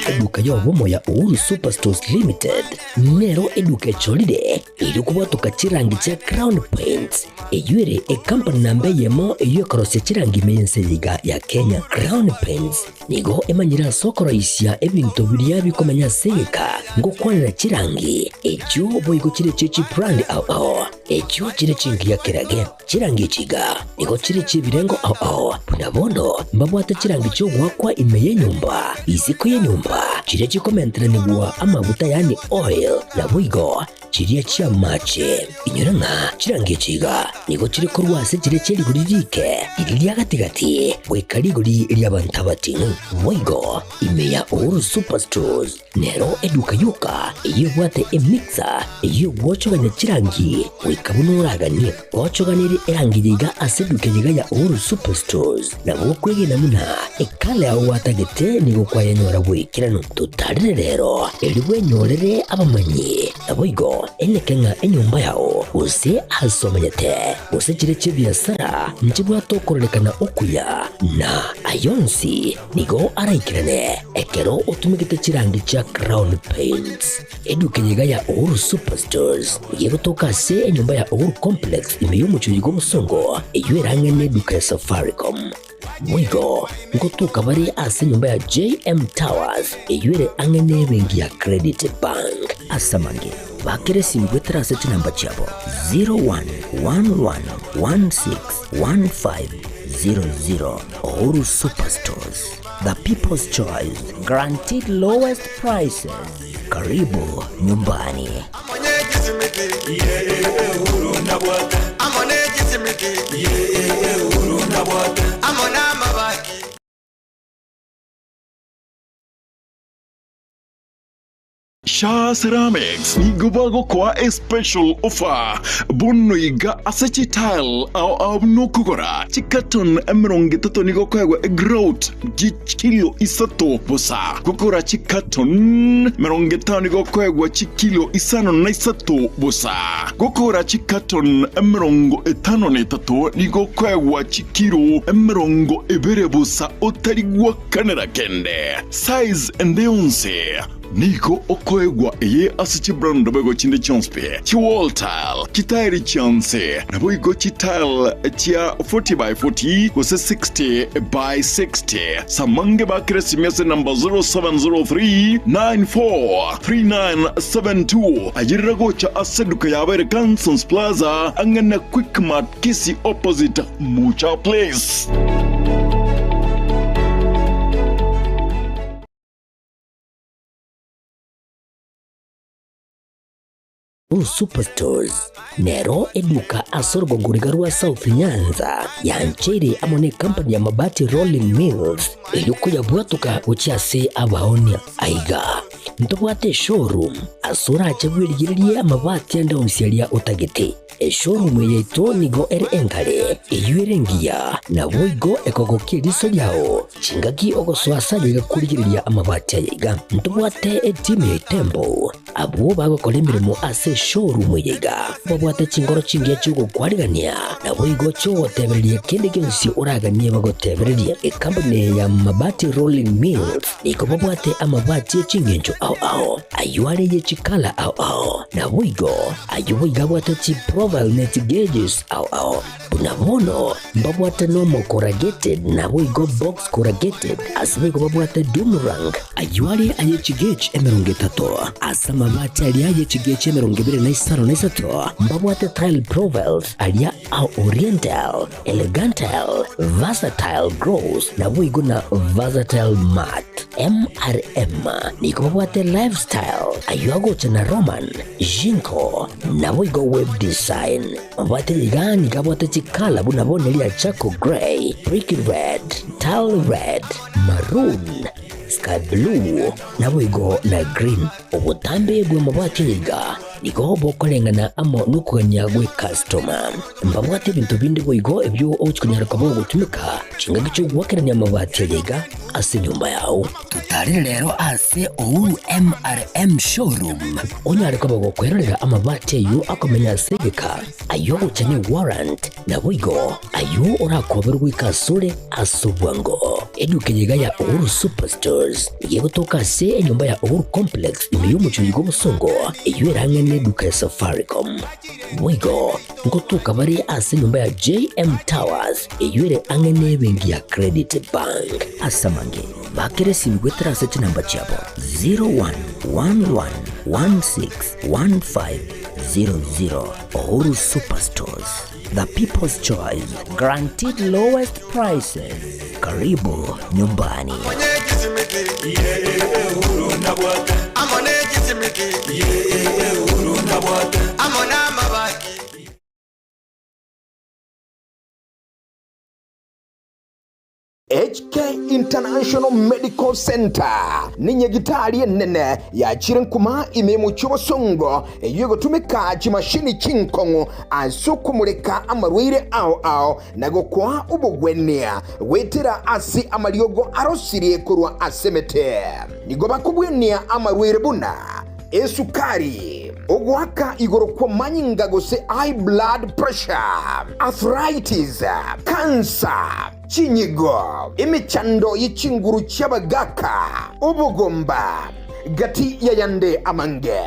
Eduka y'obomo ya Uhuru Superstores Limited nero eduka echorire erio kobwatoka chirangi chia Crown Paints eyio ere ecompany namba eyemo eyio ekorosia chirangi ime y'ense eye iga ya Kenya. Crown Paints nigo emanyire ase okoroisia ebinto biria bikomenya ase egeka ngokwanera chirangi echio boigo chire echie chibrand ao ao. Echio chire chingiya kerage. Chirangi echi iga nigo chire chi'ebirengo ao ao, buna bono mbabwate chirangi chi'ogoakwa ime y'enyomba, isiko y'enyomba, chiria chikomenteranigwa amaguta yaani oil, naboigo chiria chi'amache. Inyora ng'a chirangi echi iga nigo chire korwa ase chiria chie rigori riike, riria ria gati-gati, goika rigori ri'abanto abating'u. Boigo ime ya Uhuru Superstores Nero eduka yoka eyio ebwate emixer eyio egwochogania chirangi goika buna oraganie. Gochoganerie erangi yaiga ase eduka eyeiga ya Uhuru Superstores nabo okwegena buna ekala yao gwatagete nigo kwayenyora boikeranu. Totarere rero erio bwenyorere abamanyi naboigo eneke ng'a enyomba yao gose ase omenyete gose chire chi'ebiasara nchibwate okororekana okuya na ayonsi Nigo araikerane ekero otumegete chirangi chia Crown Paints. Eduka eye iga ya Uhuru Superstores nigo egotoka ase enyomba ya Uhuru Complex ime y'omochie oyo bw'obosongo eyio ere ang'e n'eduka ya Safaricom. Boigo ngotoka bare ase enyomba ya JM Towers eyio ere ang'e n'ebenki ya Credit Bank. Ase amange, bakera esimi goetera ase chinamba chiabo 0111161500. Uhuru Superstores, the people's choice, guaranteed lowest prices. Karibu nyumbani. Shaa Ceramics nigo bagokoa a special offer bono iga ase chitile ao ao buna okogora chicarton 30 nigo okoegwa egrout chikilo isato bosa, gokora chicarton 50 nigo okoegwa chikilo isano na isato bosa, gokora chicarton 53 nigo okoegwa chikilo 20 bosa otari gwakanera kende size ende yonsi. Nigo okoegwa eye ase chibrand bego chinde chionsi pi, chiwall tile, chitairi chionsi, naboigo chitile chia 40 by 40 gose 60 by 60. Samange bakire esimi ase enamba 0703 94 3972. Ayerera gocha ase eduka yabo ere Cansons Plaza ang'e na Quickmart Kisii opposite Mucha Place. Superstores nero eduka ase orogongo riga rwa South Nyanza yancheire amo ne company ya Mabati Rolling Mills erio koyabwatoka gochia ase abaonia. Aiga ntobwate eshowroom ase orache bwerigererie amabati ande onsi aria otagete. Eshowroom eye yaito nigo ere engare, eyio ere engiya, naboigo ekogokia eriso riao chingaki ogosoa ase aye iga korigereria amabati aya iga. Ntobwate etimu ya Itembo, abwo bagokora emeremo ase eshowroom eye iga, babwate chingoro chingiya chi'ogokwarigania, naboigo chi'ogotebereria kende gionsi oraganie bagotebererie. Ekampuni eye ya Mabati Rolling Mills nigo babwate amabati e chingencho ao ao, ayio are ye chikala ao ao, naboigo Ayio boigo abwate chiprofile ne chigeges ao ao. Buna bono mbabwate normal corrugated naboigo box corrugated ase boigo babwate doomerang. Ayio are aye chigauge 30 ase amabati aria aye chigauge 23 mbabwate tile profiles aria a oriental, elegantile, versatile gloss naboigo na versatile matte. MRM nigo babwate lifestyle ayio agocha na Roman, Jinko, naboigo web design. Mabwate iga nigo abwate chikala buna bono eria charcoal grey, brick red, tile red, maroon, sky blue, naboigo na green. Obotambe bw'amabati aya iga nigo bokoreng'ana amo nokogania gw'ekastoma. Mbabwate ebinto binde boigo ebio ogochia konyara koba ogotumeka chingaki chi'ogoakerania amabati aya iga ase enyomba yao. Totarere rero ase Uhuru MRM Showroom onyare koba gokwerorera amabati ayio akomenya ase egeka, ayio ogocha ne warrant, naboigo ayio orakoberwe goika asore ase obwango. Eduka eye iga ya Uhuru Superstores nigo egotoka ase enyomba ya Uhuru Complex ime y'omochie oyio bw'obosongo eyio ere ang'e neduka ya Safaricom. Boigo ngotoka bare ase enyomba ya JM Towers eyio ere ang'e nebenki ya Credit Bank. Ase amange, bakera esimi goetera ase chinamba chiabo 0111161500. 00. Uhuru Superstores, the people's choice, guaranteed lowest prices. Karibu nyumbani. HK International Medical Center nenyagitari enene yachire nkuma ime y'omochie obosongo eyio egotumeka chimashini chinkong'u ase okomoreka amarwaire ao ao na gokoa obogwenia goetera ase amariogo arosirie korwa ase emete. Nigo bakobwenia amarwaire buna esukari, ogoaka igoro kw'amanyinga gose high blood pressure, arthritis, cancer, Chinyigo, emechando ye chinguru chi'abagaaka, obogomba, gati y'ayande amange.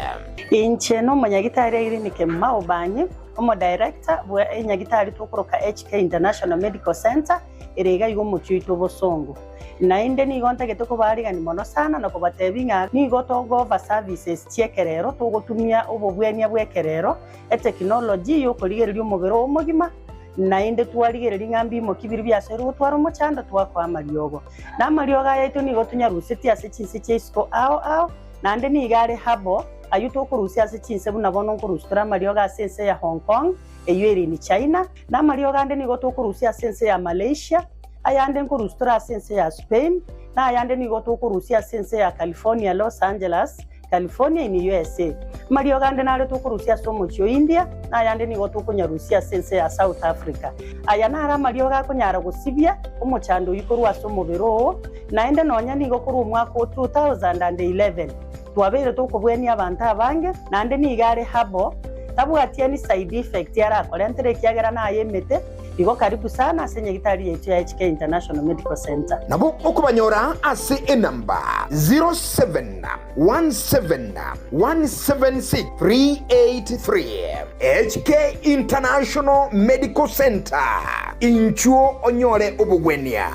Inche nomonyagitari Irene Kemuma Obanyi, omodirector bwe enyagitari tokoroka HK International Medical Centre ere iga iga omochie oito obosongo. Naende nigo ntagete kobaarigania mono sana na kobatebia ng'a nigo togo-offer services chi'ekerero togotumia obobwenia bw'ekerero, etekinology y'okorigereria omobere oo omogima, Naende twarigereria ng'a mbimoki biria biasoirwe gotwara omochando, twakoa amariogo. Na amariogo aya aito nigo tonyarusetie ase chinse chia isiko ao ao, naende nigo are herbal, ayio tokorusia ase chinse buna bono nkorusia tore amariogo ase ense ya Hong Kong, eyio ere in China, na amariogo ande nigo tokorusia ase ense ya Malaysia, ayande nkorusia tore ase ense ya Spain, na ayande nigo tokorusia ase ense ya California, Los Angeles, California in USA. Amariogo ande nare tokorusia ase omochie o India, na ayande nigo tokonyarusia ase ense ya South Africa. Aya naro amariogo akonyara gosibia omochando oyio korwa ase omobere oo, naende nonya nigo korwa omwaka o 2011 twabeire tokobwenia abanto abange, naende nigo are herbal, tabwati any side effect arakorentere ekiagera naye emete. Igo karibu sana ase nyagitari yaito ya HK International Medical Centre. Nabo okobanyora ase enamba 0717176383. HK International Medical Centre, inchuo onyore obogwenia.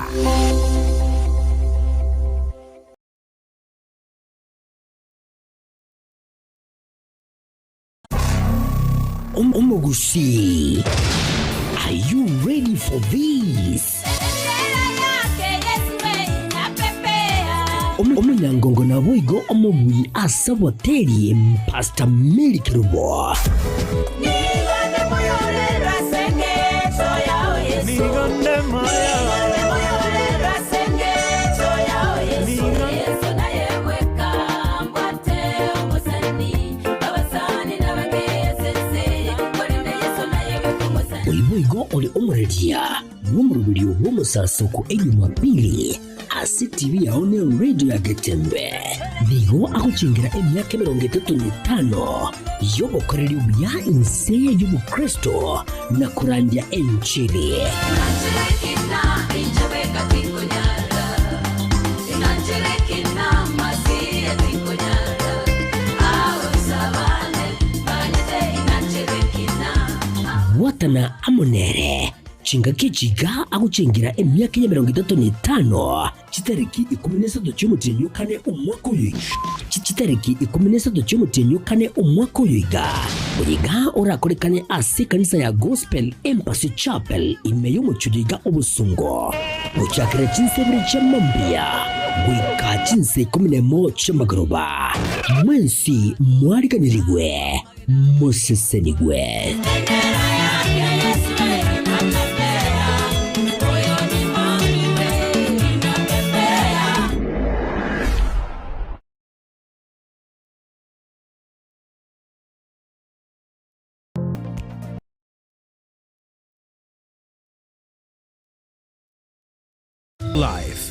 Omogusii, are you ready for this? Omonyangongo naboigo omobui ase oboteri Pastor Mary Kerubo. Oyo boigo ore omoreria bw'omoroberio bw'omosasoko Ejumapili ase TV yao ne radio ya Getembe. Nigo agochengera emiaka 35 y'obokoreri obuya inse y'obokristo na korandia enchili. Bwatana amo nere chingaki echi iga agochengera emiaka y'emerongo etato na etano, chitariki ikomi na isato chi'omotienyi o kane omwaka oyo Chitariki ikomi na isato chi'omotienyi o kane omwaka oyo iga, oyo iga orakorekane ase ekanisa ya Gospel Embassy Chapel ime y'omochie oyo iga obosongo, gochakera chinsa ibere chia mambia goika chinsa ikomi nemo chi'amagoroba. Mwensi mwariganirigwe, mosesenigwe. Life.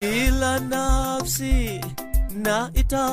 Kila nafsi.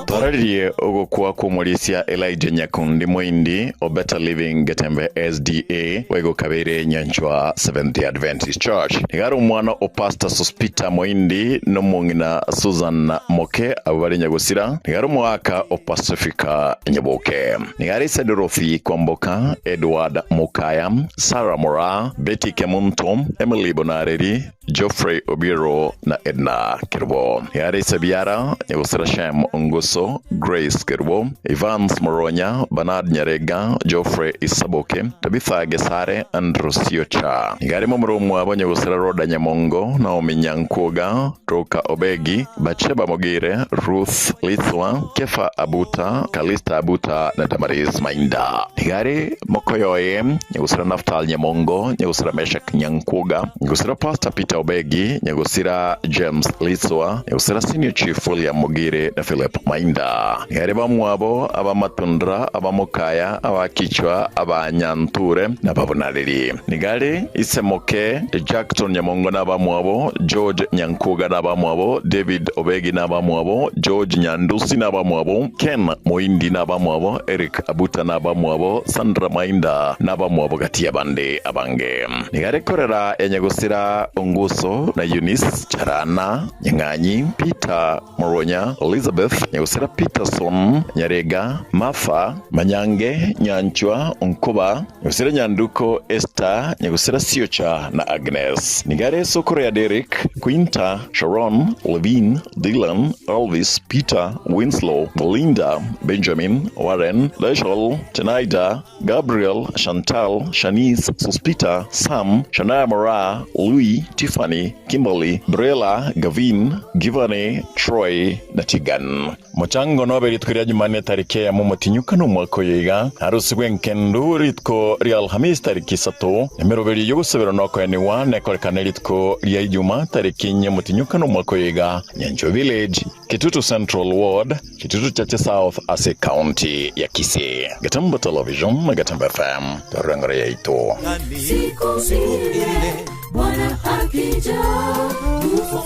Twararirie ogokwa kw'omorisia Elijah Nyakundi Moindi o Better Living Getembe SDA boigo kabeire Nyanchwa Seventh-day Adventist Church. Nigo are omwana o Pastor Sospeter Moindi n'omong'ina Susan Moke abwo bare Nyagosira. Nigo are omogaka o Pacifica Nyaboke. Nigo are ise Dorothy Kwamboka, Edward Mokaya, Sarah Moraa, Betty Kemunto, Emily Bonareri, Geoffrey Obiero na Edna Kerubo. Nigo ise biara, Nyagosira Shem Onguso, Grace Kerubo, Evans Moronya, Bernard Nyarega, Geoffrey Isaboke, Tabitha Gesare, Andrew Siocha. Nigo are momura omwabo Nyagosira Rhoda Nyamongo, Naomi Nyankwoga, Roka Obegi, Batsheba Mogire, Ruth Litswa, Kefa Abuta, Calista Abuta na Damaris Mainda. Nigo are mokoyoye Nyagosira Naftal Nyamongo, Nyagosira Meshak Nyankwoga, Nyagosira Pastor Peter Obegi, Nyagosira James Litswa, Nyagosira Senior Chief William Mogire na Philip Mainda. Nigo are bamwabo abamatundra, abamokaya, abakichwa, abanyanture na babonareri. Nigo are isemoke Jackson Nyamongo na abamwabo, George Nyankuga na abamwabo, David Obegi na abamwabo, George Nyandusi na abamwabo, Ken Moindi na abamwabo, Eric Abuta na abamwabo, Sandra Mainda na abamwabo gati y'abande abange. Nigo are korera ya Nyagosira Onguso na Eunice Charana Nyang'anyi, Peter Moronya, Elizabeth Nyagosira Peterson Nyarega, Martha Manyange Nyanchwa Onkoba, Nyagosira Nyanduko Esther, Nyagosira Siocha na Agnes. Nigo are esokoro ya Derek, Quinta, Sharon, Levine, Dylan, Elvis, Peter, Winslow, Belinda, Benjamin, Warren, Rachel, Tenaida, Gabriel, Chantal, Shanice, Sospita, Sam, Shania Mora, Louis, Tiffany, Kimberly, Brela, Gavin, Givane, Troy na Tigan. Mochango nobe rituko ria Jumanne tariki eyemo omotinyuka nomwaka oyo iga, arusigwe enkendu rituko ria Alhamisi tariki isato, emeroberi y'ogosabera nokoeniwa nekorekane rituko ria Ijuma tariki inye omotinyuka nomwaka oyo iga, Nyanchwa Village, Kitutu Central Ward, Kitutu Chache South ase County ya Kisii. Gatemba Television na Gatemba FM, twarora yaito. Siku ile Bwana akija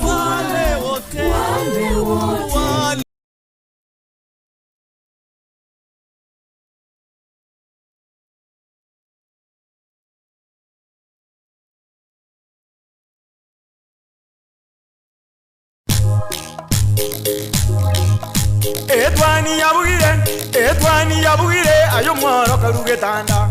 wale wote wale wote Etwani yabugire, etwani yabugire, ayo mworo karugetanda.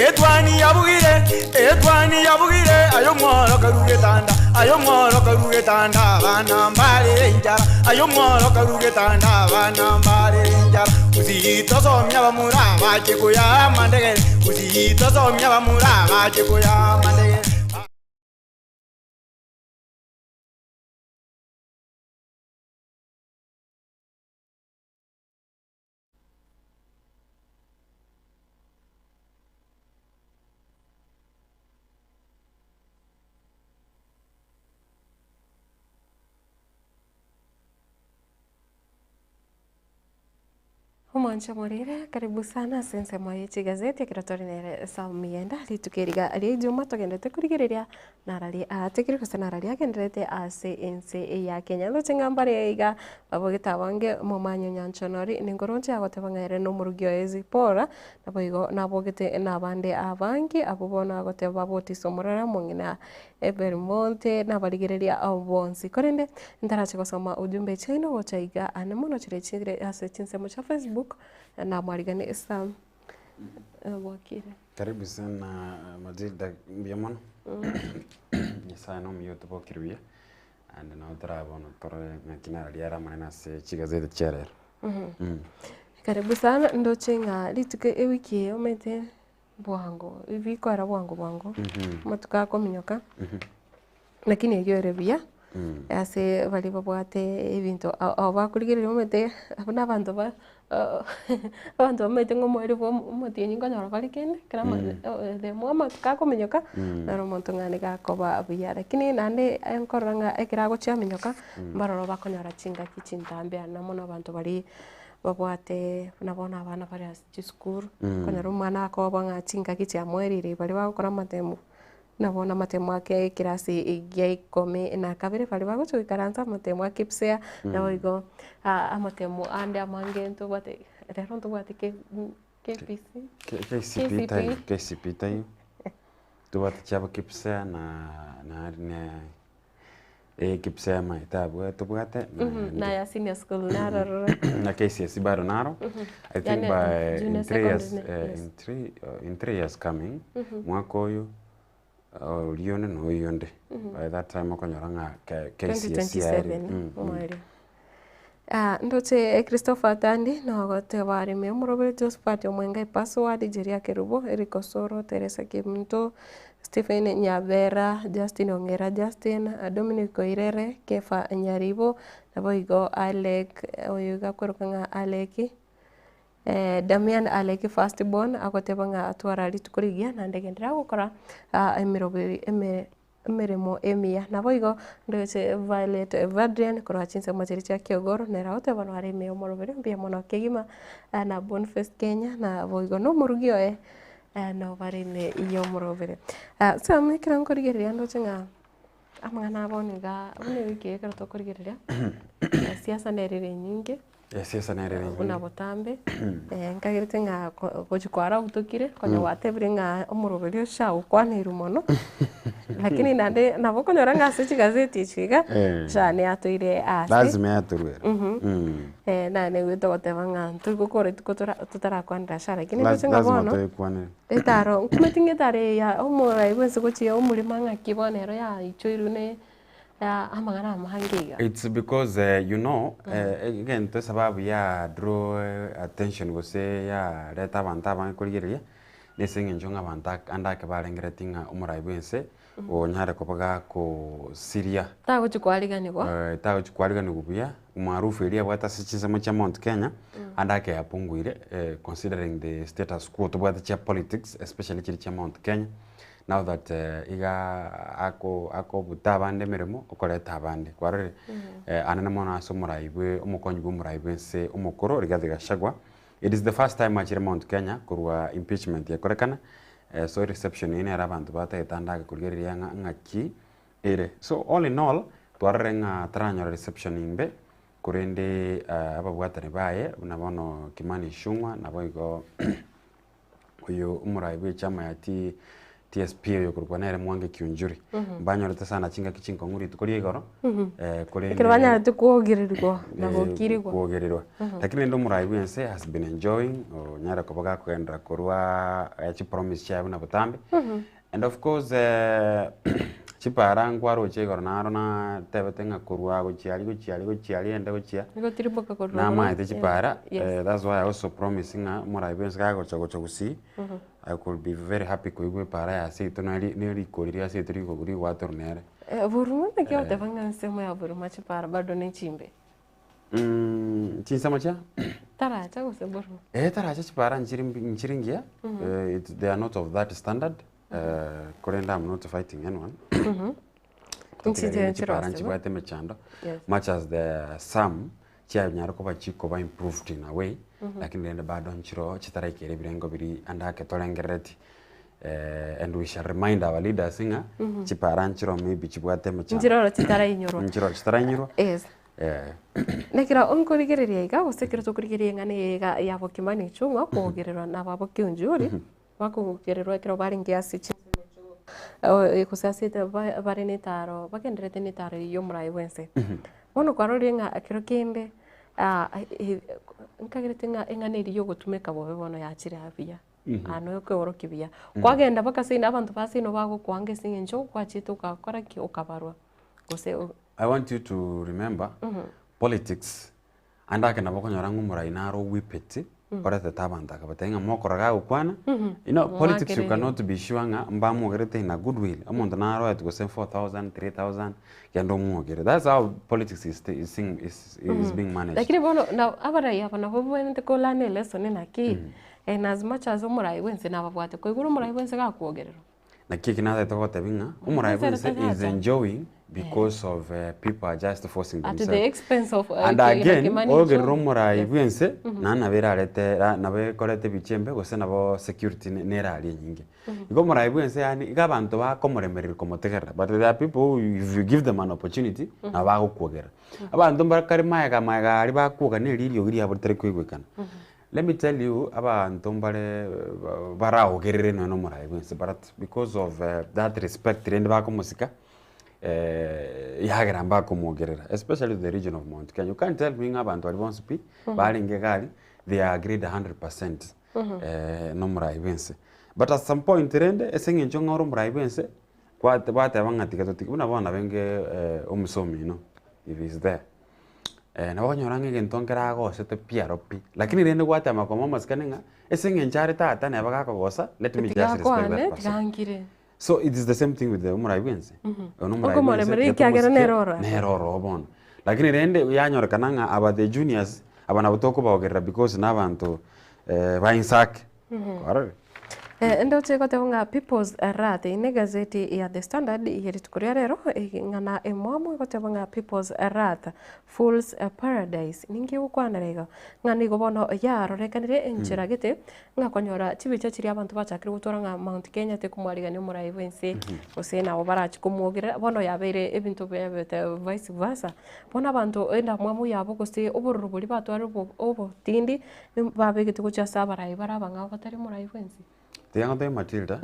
Etwani yabugire, etwani yabugire, ayo mworo karugetanda. Ayo mworo karugetanda, bana mbare injara. Ayo mworo karugetanda, bana mbare injara. Usitosomya bamura bachikuya mandegere. Usitosomya bamura bachikuya mandegere. Omwanche morire, karibu sana ase ensemo ye chigazeti ekero tore nere Sam Mienda rituko eriga ria ijuma togenderete korigereria narari aatekire gose narari agenderete ase ense ya Kenya. Ndoche ng'a mbare iga babogete abange momanyo nyanchonori ninkoronche agoteba ng'a ere nomorugi oye Zipporah naboigo nabogete nabande abange abwo bono agoteba babotisa omorero omong'ina Abel Monte nabarigereria bonsi. Korende ntarache gosoma ujumbe chiaino gocha iga ane mono chire chire ase chinsemo chia Facebook namwarigane Sam bwakire. Karibu sana Matilda mbuya mono Nyasaye nomuya otobokire buya naende nabo torabe bono torore ng'aki nararia are amanene ase chigazeti chia rero. Karibu sana ndoche ng'a rituko ewiki eye omanyete bwango bikoera bwango bwango amatuko akominyoka lakini eyio ere buya ase baria babwate ebinto ao bakorigereria omanyete abwo na abanto ba abanto bamaete ng'a omoerio bwa omotienyi nkonyora bare kende ekero the more amatuko akominyoka naro omonto ng'a nigo akoba buya. Lakini naende nkorora ng'a ekero agochia aminyoka mbaroro bakonyora chingaki chintambe ande mono abanto baria babwate buna bono abana bare ase chisukuru, okonyora omwana akoba ng'a chingaki chiamoerire baria bagokora amatemu. Nabo namatemo ake ekerasi gia ikomi na kabere baria bagocha goikaransa amatemo a KPSEA, naboigo amatemo ande amange ntobwate rero ntobwate K KPC? KCPE taiyo, KCPE taiyo, tobwate chiabo KPSEA na na na eh KPSEA amaete abwo tobwate Na ya senior school naro ororo. Na KCSE bado naro. I think Yani, by junior in 3 years, secondary, yes. in 3 years coming, mwaka oyo oria onde na oyo onde, by that time okonyora ng'a KCSE yari 2027 omwerio. Ah, ndoche Christopher Tandi nogoteba arime omorobere Josephat Omwenga Ipaswadi Jeria Kerubo Eric Osoro Teresa Kemunto Stephen Nyabera Justin Ong'era Justin Dominic Oirere Kefa Nyaribo naboigo Alec oyo iga akweroka ng'a Alec Damian Alec first born agoteba ng'a atwara rituko rigiya naende genderera gokora emeroberi eme emeremo emiya. Naboigo ndoche Violet Vadrian korwa chinsemo chiria chia Kiogoro nere agoteba nare ime omoroberi mbuya mono kegima na Boniface Kenya naboigo na omorugi oye nobare ime y'omorobere. Sam ekero nkorigereria ndoche ng'a amang'ana abo niga buna ewiki eye ekero tokorigereria siasa nere ere enyinge. Esiasa nere ere Buna enyinge. botambe nkagerete ng'a gochia kwarabutokire konya gwatebire ng'a omoroberi oche agokwanerwe mono, lakini naende nabo okonyora ng'a ase chigazeti echi iga, SHA neatoire ase. Lazima yatorwe ere. Naye naigwete ogoteba ng'a ntoigokora rituko totarakwanera SHA lakini ndoche ng'a Lazima bono, toyekwanere. etaro nkumeti ng'a etaro eye ya omorai bwensi gochia omoremo ng'aki bono ero yaichoirwe ne amang'ana amange iga. It's because you know egento esababu ya draw attention gose yareta abanto abange korigereria, nese eng'encho ng'a abanto ande ake barengereretie ng'a omorai bwense onyare koba gakosiria. Tagochi kwariganigwa. Tagochi kwariganigwa buya, umaarufu eria abwate ase chinsemo chia Mount Kenya, ande ake yapunguire considering the status quo tobwate chia politics especially chiria chia Mount Kenya. Now that iga ako akobuta abande emeremo, okoreta abande, kwarorire? Anene mono ase omorai bwe omokonyi bwa omorai bwa ense omokoro Rigathi Gachagua, it is the first time achire Mount Kenya korwa impeachment yakorekana, so reception eye nere abanto batagete ande ake korigereria ng'a ng'aki ere. So all in all, twarorire ng'a taranyora reception imbe, korende ababwatani baye buna bono Kimani Ichung'wa naboigo oyo omorai bw'echama ya TSP oyo okorokwa nere Mwangi Kiunjuri, mbanyorete sana chingaki chinkong'u rituko ria igoro, korende Ekero banyarete kwogererigwa na gokirigwa. Kwogererwa. Lakini rende omorai bw'ense has been enjoying, onyare koba gakogenderera korwa chipromise chiaye buna botambe. And of course chipara nkwaroche igoro naro natebete ng'a korwa gochia aria gochia aria gochia aria ende gochia, Nigotirimboka korwa igoro. namaete chipara, that's why I also promise ng'a omorai bwensi kagocha gocha gusii, I could be very happy koigwa epara ya seito nari nerikori ria seito rigwatorwa nere. Buruma naki ogoteba ng'a ensemo ya buruma chipara bado nechimbe? Chinsemo chia? Taracha gose buruma? Eh, taracha chipara nchiri nchiri ngiya, they are not of that standard, korende I'm not fighting anyone. Nchiche Totigarire chipara nchirosiwe. nchibwate emechando, much as the some chianyara koba chikoba improved in a way, lakini rende bado nchiroo chitaraikera ebirengo biria ande ake torengerereti. And we shall remind our leaders ng'a chipara nchiroo maybe chibwate emechando. Nchiroro chitarainyorwa. Nchiroo chitarainyorwa. Nekero nkorigereria iga gose ekero tokorigereria eng'ana eye iga ya Bokimani Ichung'wa kogererwa na aba Bokiunjuri, bakogererwa ekero barenge ase chinsemo echio gose ase bare na etaro bagendererete na etaro eyio y'omorai bwense. Bono kwarorire ng'a ekero kende nkagerete ng'a eng'ana eria ya ogotumeka bobe bono yachire aa buya, aa noyo okeorokia buya. Kwagenda mpaka seino abanto ba seino bagokoanga ase eng'encho gwachete ogakora ki? Okabarwa gose. I want you to remember politics ande ake nabo okonyora ng'a omorai naro owipeti oretete abanto akabatebia ng'a mokorora gagokwana you know politics you Moakereri. cannot be sure ng'a mbamogerete in a good will omonto naroetwe gose 4000 3000 genda omwogere that's how politics is, is, is, is being managed. Lakini bono na abarai aba nabo babwenerete ko learn a lesson naki in as much as omorai bwense nababwate koigure omorai bwense gakwogererwa. Naki eki natagete gotebia ng'a omorai Ense ere bwense is taracha. enjoying. because of people are just forcing At themselves. the expense of And Ki- again, Kimani ogerera Ichung'wa. omorai bwense, Mhm. naende nabo erarete ra- nabo ekorete ebicha embe gose nabo security ne- nerari enyinge. Mhm. Igo omorai bwense yaani iga abanto bakomoremereria komotegerera but there are people who if you give them an opportunity, Mhm. nabo bagokwogerera. Abanto mbakare maega maega aria bakwoga na erio eriogi riabo ritari koigwekana. Let me tell you, abanto mbare baraogerere nonya na omorai bwense but because of that respect rende bakomosika, yagera mbakomogerera especially to the region of Mount Kenya. You can't tell me ng'a abanto baria bonsi pi barenge iga aria they agreed 100% na omorai bwense. But at some point rende ase eng'encho ng'a ore omorai bwense kwate bateba ng'a tiga totige buna bono nabenge omosomi ino if he is there. Nabo okonyora ng'a egento nkere agosete pi aro pi, lakini rende gwatema komoa amasikani ng'a ase eng'encho are tata neba gakogosa let me Tiga just respect that akwane, person. tiga ankire. So it is the same thing with the omorai bwense. Oyo nomorai bwense, Okomoremereria tiga ekiagera tomosike, nere oro aro. nere oro bono. Lakini rende yanyorekana ng'a aba the juniors, aba nabo tokobaogerera because na abanto ba insake. Kwarorire? Ndoche goteba ng'a People's Wrath eye negazeti ya The Standard ye rituko ria rero, eng'ana emwamu egoteba ng'a People's Wrath Fools Paradise. Ninki egokwanera iga? Ng'a nigo bono yarorekanire enchera gete ng'a konyora chibicha chiria abanto bachakire gotora ng'a Mount Kenya tekomwarigania omorai bwense gose nabo barachie komwogerera, bono yabeire ebinto biabete vice versa. Bono abanto endamwamu yabo gose obororo boria batwarire obo obotindi Babegete gochia ase abarai bare abang'ao batari omorai bwensi. Tiga ngotebie Matilda,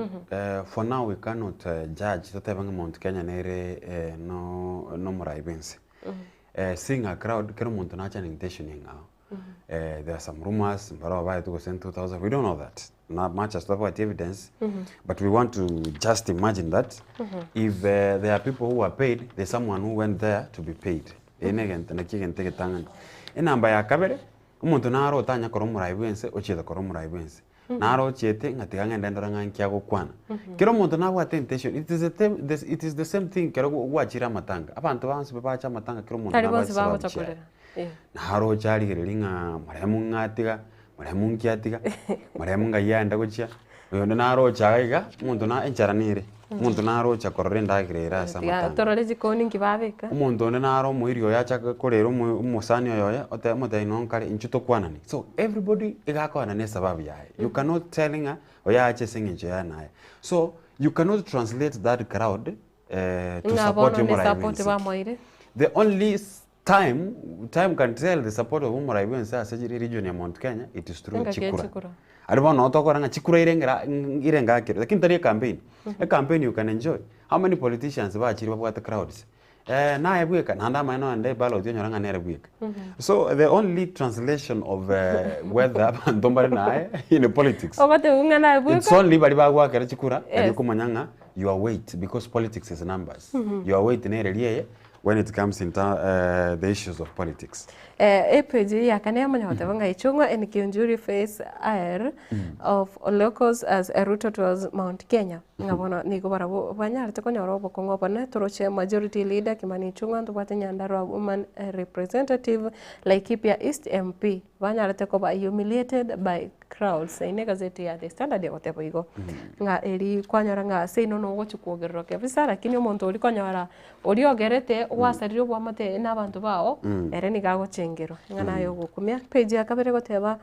for now we cannot judge totebe ng'a Mount Kenya nere no nomorai bwensi. Seeing a crowd kera omonto nache na intention eng'ao. There are some rumours mbare babaetwe gose in 2000 we don't know that not much as tobwati evidence but we want to just imagine that if there are people who are paid there's someone who went there to be paid. Eye negento nakio egento egetang'ani. Enamba ya kabere. Omonto naro otanya kora omorai bw'ense, ochiete kora omorai bw'ense. Naro ochiete ng'a tiga ng'ende ndore ng'a nki agokwana. Kera omonto nabwate intention, it is the same, it is the same thing ekero gwachire amatanga. Abanto bonsi bache amatanga kera omonto Tari nabwate bonsi sababu bagocha chiaye. korera. Eh. Naro oche arigereria ng'a marehemu ng'a atiga, marehemu nki atiga, marehemu ng'ai aenda gochia, oyonde naro ocha iga iga, omonto na enchara nere, omonto naro ocha korora endagera ere ase Tiga amatanga. torore jikoni nki babeka. Omonto onde naro omoiri oye achake korera omo omosani oye oye, ote omotebi noo nkare inchuo tokwanani. So everybody iga akoana na esababu yaye, you cannot tell ng'a oyo ache ase eng'encho yaye naye. So you cannot translate that crowd to Ng'a support bono ne omorai support bwense. bamoire. The only time, time can tell the support of omorai bwense ase region ya Mount Kenya, it is through Engaki ya chikura. chikura. Aria bono noo tokora ng'a chikura irengera irenge akero, lakini tari ecampaign. Ecampaign you can enjoy. How many politicians bachire babwate crowds? Naye bweka, naende amaene nonye eballot onyore ng'a nere bweka. So the only translation of whether abanto mbare naye in politics, Ogotebiwa ng'a naye it's bweka. only baria bagoakera chikura, Yes. erio komanya ng'a your weight, because politics is numbers. Your weight nere rieye, when it comes in the issues of politics. Epage ya kane yamanya goteba ng'a Ichung'wa and Kiunjuri face ire of locals as Ruto tours Mount Kenya. Ng'a bono nigo barabwo banyarete konyora obokong'u obonene toroche Majority Leader Kimani Ichung'wa ntobwate Nyandarua Woman Representative Laikipia East MP banyarete koba humiliated by crowds. Eye negazeti ya The Standard egoteba igo. Ng'a eri kwanyora ng'a seino nogochia kwogererwa kabisa lakini omonto oria konyora Oria ogerete gwasaririe oboamate nabanto bao, ere nigo agochengerwa. Eng'ana aye ogokumia. Page ya kabere egoteba,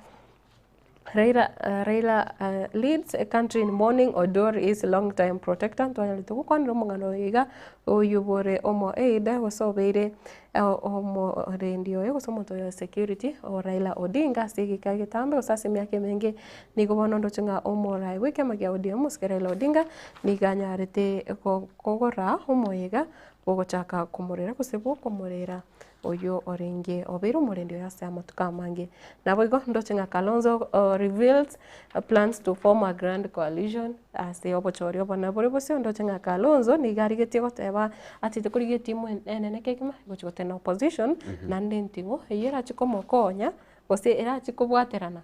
Raila, Raila leads a country in mourning, Oduor is long time protector. Ntwanyarete gokwanera omong'ana oyo iga, oyio bore omo aide gose obeire omorendi oye gose omonto oyo security o Raila Odinga ase egeka egetambe gose ase emiaka emenge. Nigo bono ndoche ng'a omoraai bw'ekiama kia ODM Mosike Raila Odinga nigo anyarete kogora omoyega bw'ogochaka komorera gose bw'okomorera oyio orenge obeire omorendi oye ase amatuko amange. Naboigo ndoche ng'a Kalonzo reveals plans to form a grand coalition ase obochori obonene bore bosio ndoche ng'a Kalonzo nigo arigetie goteba achete korigia etimu enene kegima egochi gotena opposition naende enting'u eyio erache komokonya Gose erachie kobwaterana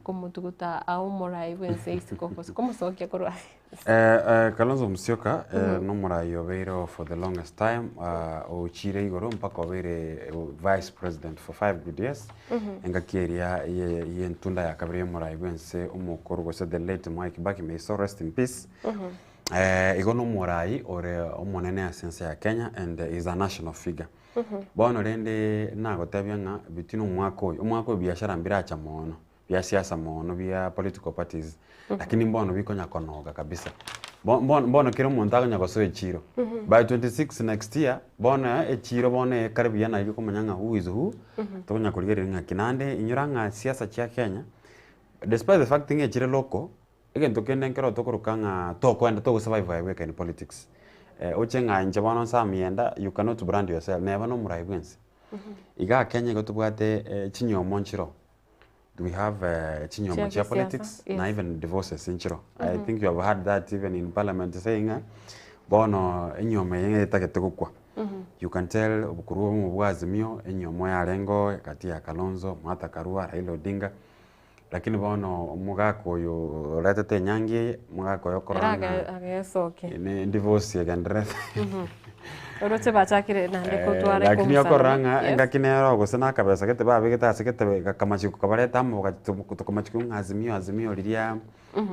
komotuguta ao omorai bw'ense isiko, gose komosokia korwa ase ense. Kalonzo Musyoka nomorai obeire oo for the longest time, ochire igoro mpaka obeire vice president for five good years, engaki eria ye entunda ya kabere y'omorai bw'ense omokoro gose the late Mwai Kibaki may his soul rest in peace. Eh, igo nomorai ore omonene ase ense ya Kenya and is a national figure. Bono rende nagotebia ng'a between omwaka oyo, omwaka oyo biashara mbiracha mono, bia siasa mono bia political parties, lakini mbono bikonya konoga kabisa. Bo- bono bono kera omonto akonya gosoa echiro. By 26 next year, bono echiro bono ekare buya nario okomanya ng'a who is who, tokonya korigereria ng'aki. Naende inyora ng'a siasa chia Kenya, despite the fact ng'a echire local, Egento kende nkero tokoroka ng'a tokoenda togo survive aye bweka in politics. Oche ng'a inche bono nse amienda, you cannot brand yourself, neba na omorai bwensi. Igaa Kenya igo tobwate chinyomo nchiroo, we have chinyomo Chia chia gesiasa, politics na yes. even divorces nchiroo. I think you have heard that even in parliament saying ng'a bono enyomo eye ng'a etagete gokwa. You can tell obokorwa obomo bwa Azimio, enyomo yarenge oo gati ya Kalonzo, Martha Karua, Raila Odinga. Lakini bono omogaka oyo oretete enyangi eye, omogaka oyo okorora Era ng'a agesokia. ne divorce egendererete. Oroche bachakire naende kotwara Lakini okorora ekomosana. ng'a Yes. engaki nero gose na akabesa gete babegete ase gete akamachiko kabareta amo tokamachia ng'a azimio azimio riria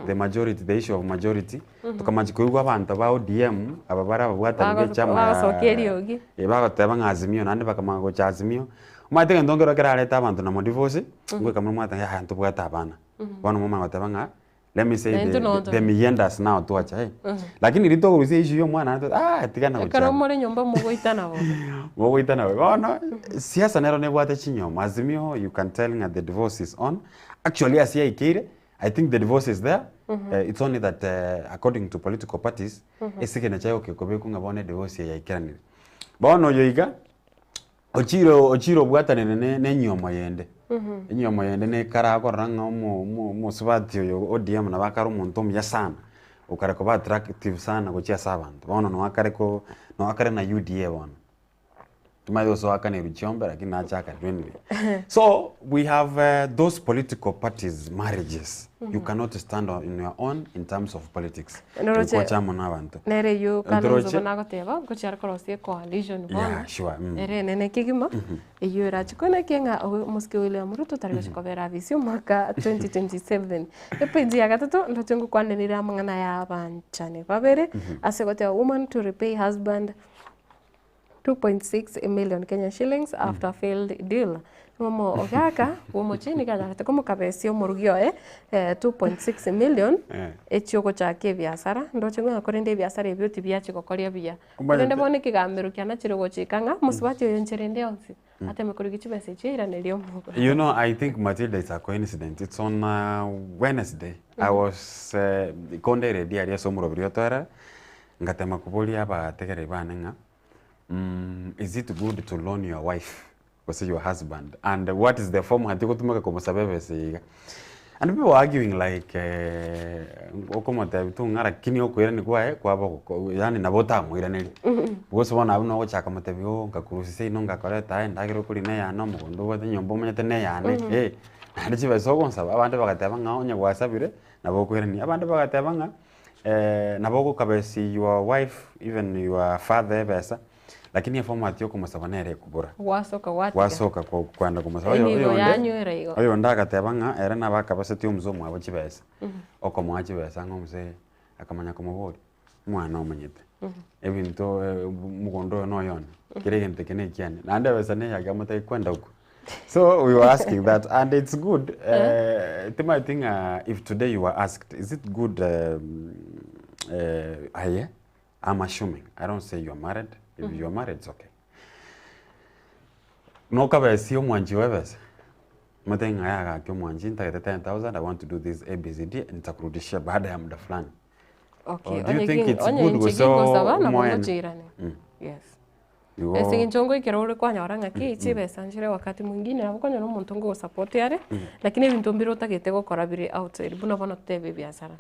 the majority the issue of majority, tokamachia koigwa abanto ba ODM aba bare ababwatani ba echama ya Bagosokia eriogi. bagoteba ng'a azimio naende bakamanya gocha azimio. Omanyete egento nkero kerarete abanto na modivorce, ngoika more mwateba yaya ntobwate abana. Bono momanye goteba ng'a let me say Na intwe noo the tore. miyendas now twacha eh. Lakini riria tokorusia issue ya omwana naende ah tigana Ekero gochia abwo. more nyomba mogoitana bobe. Mogoitana bobe. Bono siasa nero nebwate chinyomba, azimio you can tell ng'a the divorce is on, actually ase yaikeire I think the divorce is there, it's only that according to political parties, esignature yoka ekobekwa ng'a bono edivorce eye yaikeranire. Bono oyo iga, Ochire ochire obwatanire ne nenyiomo yende, enyiomo yende nekare akorora ng'a omo omo omosubati oyo ODM nabo akare omonto omuya sana, okare koba attractive sana gochia ase abanto, bono noo akare ko noo akare na UDA bono. Timanyeti gose oakanerwe chiombe lakini nachakanerwe anyway. So we have those political parties marriages, you cannot stand on your own in terms of politics. Noroche Gocha amo na abanto. nere eyio Kalonzo Ntoroche buna agoteba ngochia are korosia ecoalition bono Yeah, sure. ere enene kegima eyio erache koenekia ng'a omosike William Ruto tari gochia kobera afisi omwaka 2027. Epage ya gatato ndoche ngokwanerire amang'ana ya abanchani babere ase goteba woman to repay husband 2.6 million Kenya shillings after failed deal. Omo ogaka bw'omochie nigo anyarete komokabesia omorugi oye 2.6 million echio gochaka ebiasara ndoche ng'a korende ebiasara ebio tibiachia gokoria buya. Korende bono ekegambero kianachire gochika ng'a mosubati oyo nchera ende yonsi ateme korigia chibesa echio airanerie omogaka. You know, I think Matilda it's a coincidence. It's on Wednesday. I was konde eredio aria ase omoroberi otoerere, ngatema koboria abategereri bane ng'a is it good to loan your wife gose your husband and what is the format ogotumeka komosaba ebesa eye iga. And people were arguing like okomotebia tong'a lakini okoirania kwaye kwaba ogoko yaani nabo otamoiranerie. Gose bono abwo nogochaka komotebia ooh nkakurusia seino ngakoreta aye endagera okoria neyane omogondo obwate enyomba omanyete neyane eh, naende chibesa ogonsaba abande bagateba ng'a onye gwasabire nabo okoirania. Abande bagateba ng'a nabo ogokabesia your wife even your father ebesa. Lakini eformat ya okomosaba nere ekobora. Gwasoka gwatiga. Gwasoka kwenda komosaba. Oyo- Enibo oyonde yanywera igo. oyonde agateba ng'a ere nabo akabasetie omuse omwabo chibesa. Okomoa chibesa ng'a omuse akamanya komoboria, omwana omanyete, ebinto omogondo oyo noyo one, kera egento eke nekiane, naende ebesa neyake amotebie kwenda okwo. So we were asking that and it's good timanyeti ng'a if today you were asked, is it good aye I'm assuming, I don't say you are married, if you are married it's okay. Nokabesia omwanchi oye ebesa, omotebie ng'a yaya gaki omwanchi ntagete 10,000 I want to do this ABCD nitakurudishia baada ya muda fulani. Okay, Or do you onye think ki- it's onye good inche gose gingosaba nabo omoene? ngochiirane. Yes. Igo Ase eng'encho ngoikera ore kwanyora ng'aki chibesa nchire wakati mwingine nabo okonyora omonto ngogosupport are, lakini ebinto mbire otagete gokora bire outside buna bono totebe ebiasara,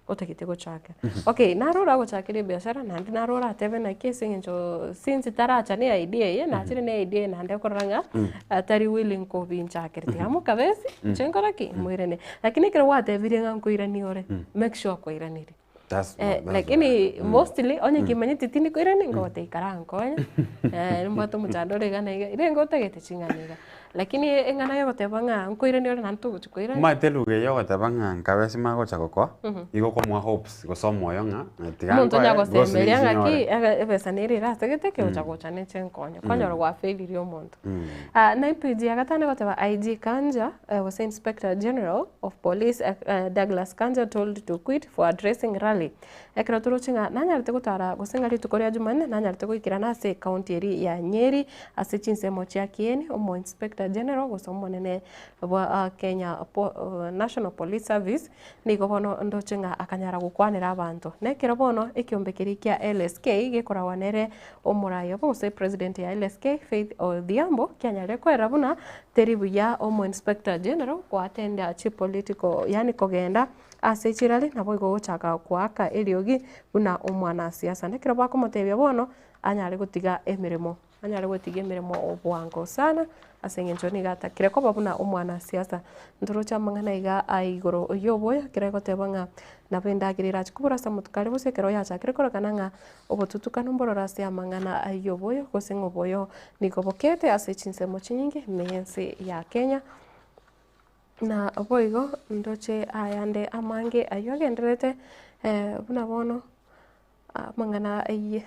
otagete gochaka. Okay, naro oragochakera ebiasara naende naro oratebe naki ase eng'encho since taracha na eidea eye, nachire na eidea eye naende okorora ng'a atari willing kobinchakera tiga mokabesi, inche nkore ki? Moirane. Lakini ekero gwatebire ng'a nkoirania ore, make sure kwairanire. That's Eh, that's lakini right. mostly onye kimanyeti tindi koirani ngogotebi ikara nkonye, nimbwate omochando ore iga na iga, renge otagete ching'ana iga. Lakini eng'ana ya ogoteba ng'a nkoirania ore naende togochi koirania. Omanyete eluga eye ogoteba ng'a nkabe ase magocha gokoa, nigo okomoa hopes gose omoyo ng'a tiga Omonto nkoe onya gose gosemeria ninche ng'aki nyore. ebe ebesa nere erasegete kegocha gocha ninche nkonye. Kwanyora gwafailirie omonto. Na epage ya gatano egoteba IG Kanja gose Inspector General of Police Douglas Kanja told to quit for addressing rally. Ekero toroche ng'a nanyarete gotara gose ng'a rituko ria Jumanne nanyarete goikerana ase ecounty eria ya Nyeri ase chinsemo chia Kieni, omo Inspector General gose omonene bwa Kenya National Police Service nigo bono ndoche ng'a akanyara gokwanera abanto. Na ekero bono ekiombe keria kia LSK gekoragwa nere omorai obo gose president ya LSK Faith Odhiambo kianyarire koerera buna teri buya omo Inspector General goatenda chipolitical yaani kogenda Ase chirari naboigo ogochaka goaka eriogi buna omwanasiasa. Nekero bakomotebia bono anyare gotiga emeremo, anyare gotiga emeremo bwango sana ase eng'encho nigo atakire koba buna omwanasiasa. Ntoroche amang'ana iga aya igoro ya oboyo ekero egoteba ng'a nabo endagera erache kobora ase amatuko aria gose ekero yachakire kororekana ng'a obotutukanu mbororo ase amang'ana ya oboyo gose ng'a oboyo nigo bokete ase chinsemo chinyinge ime y'ense ya Kenya. Na boigo ndoche ayande amange ayio agendererete buna bono amang'ana ayie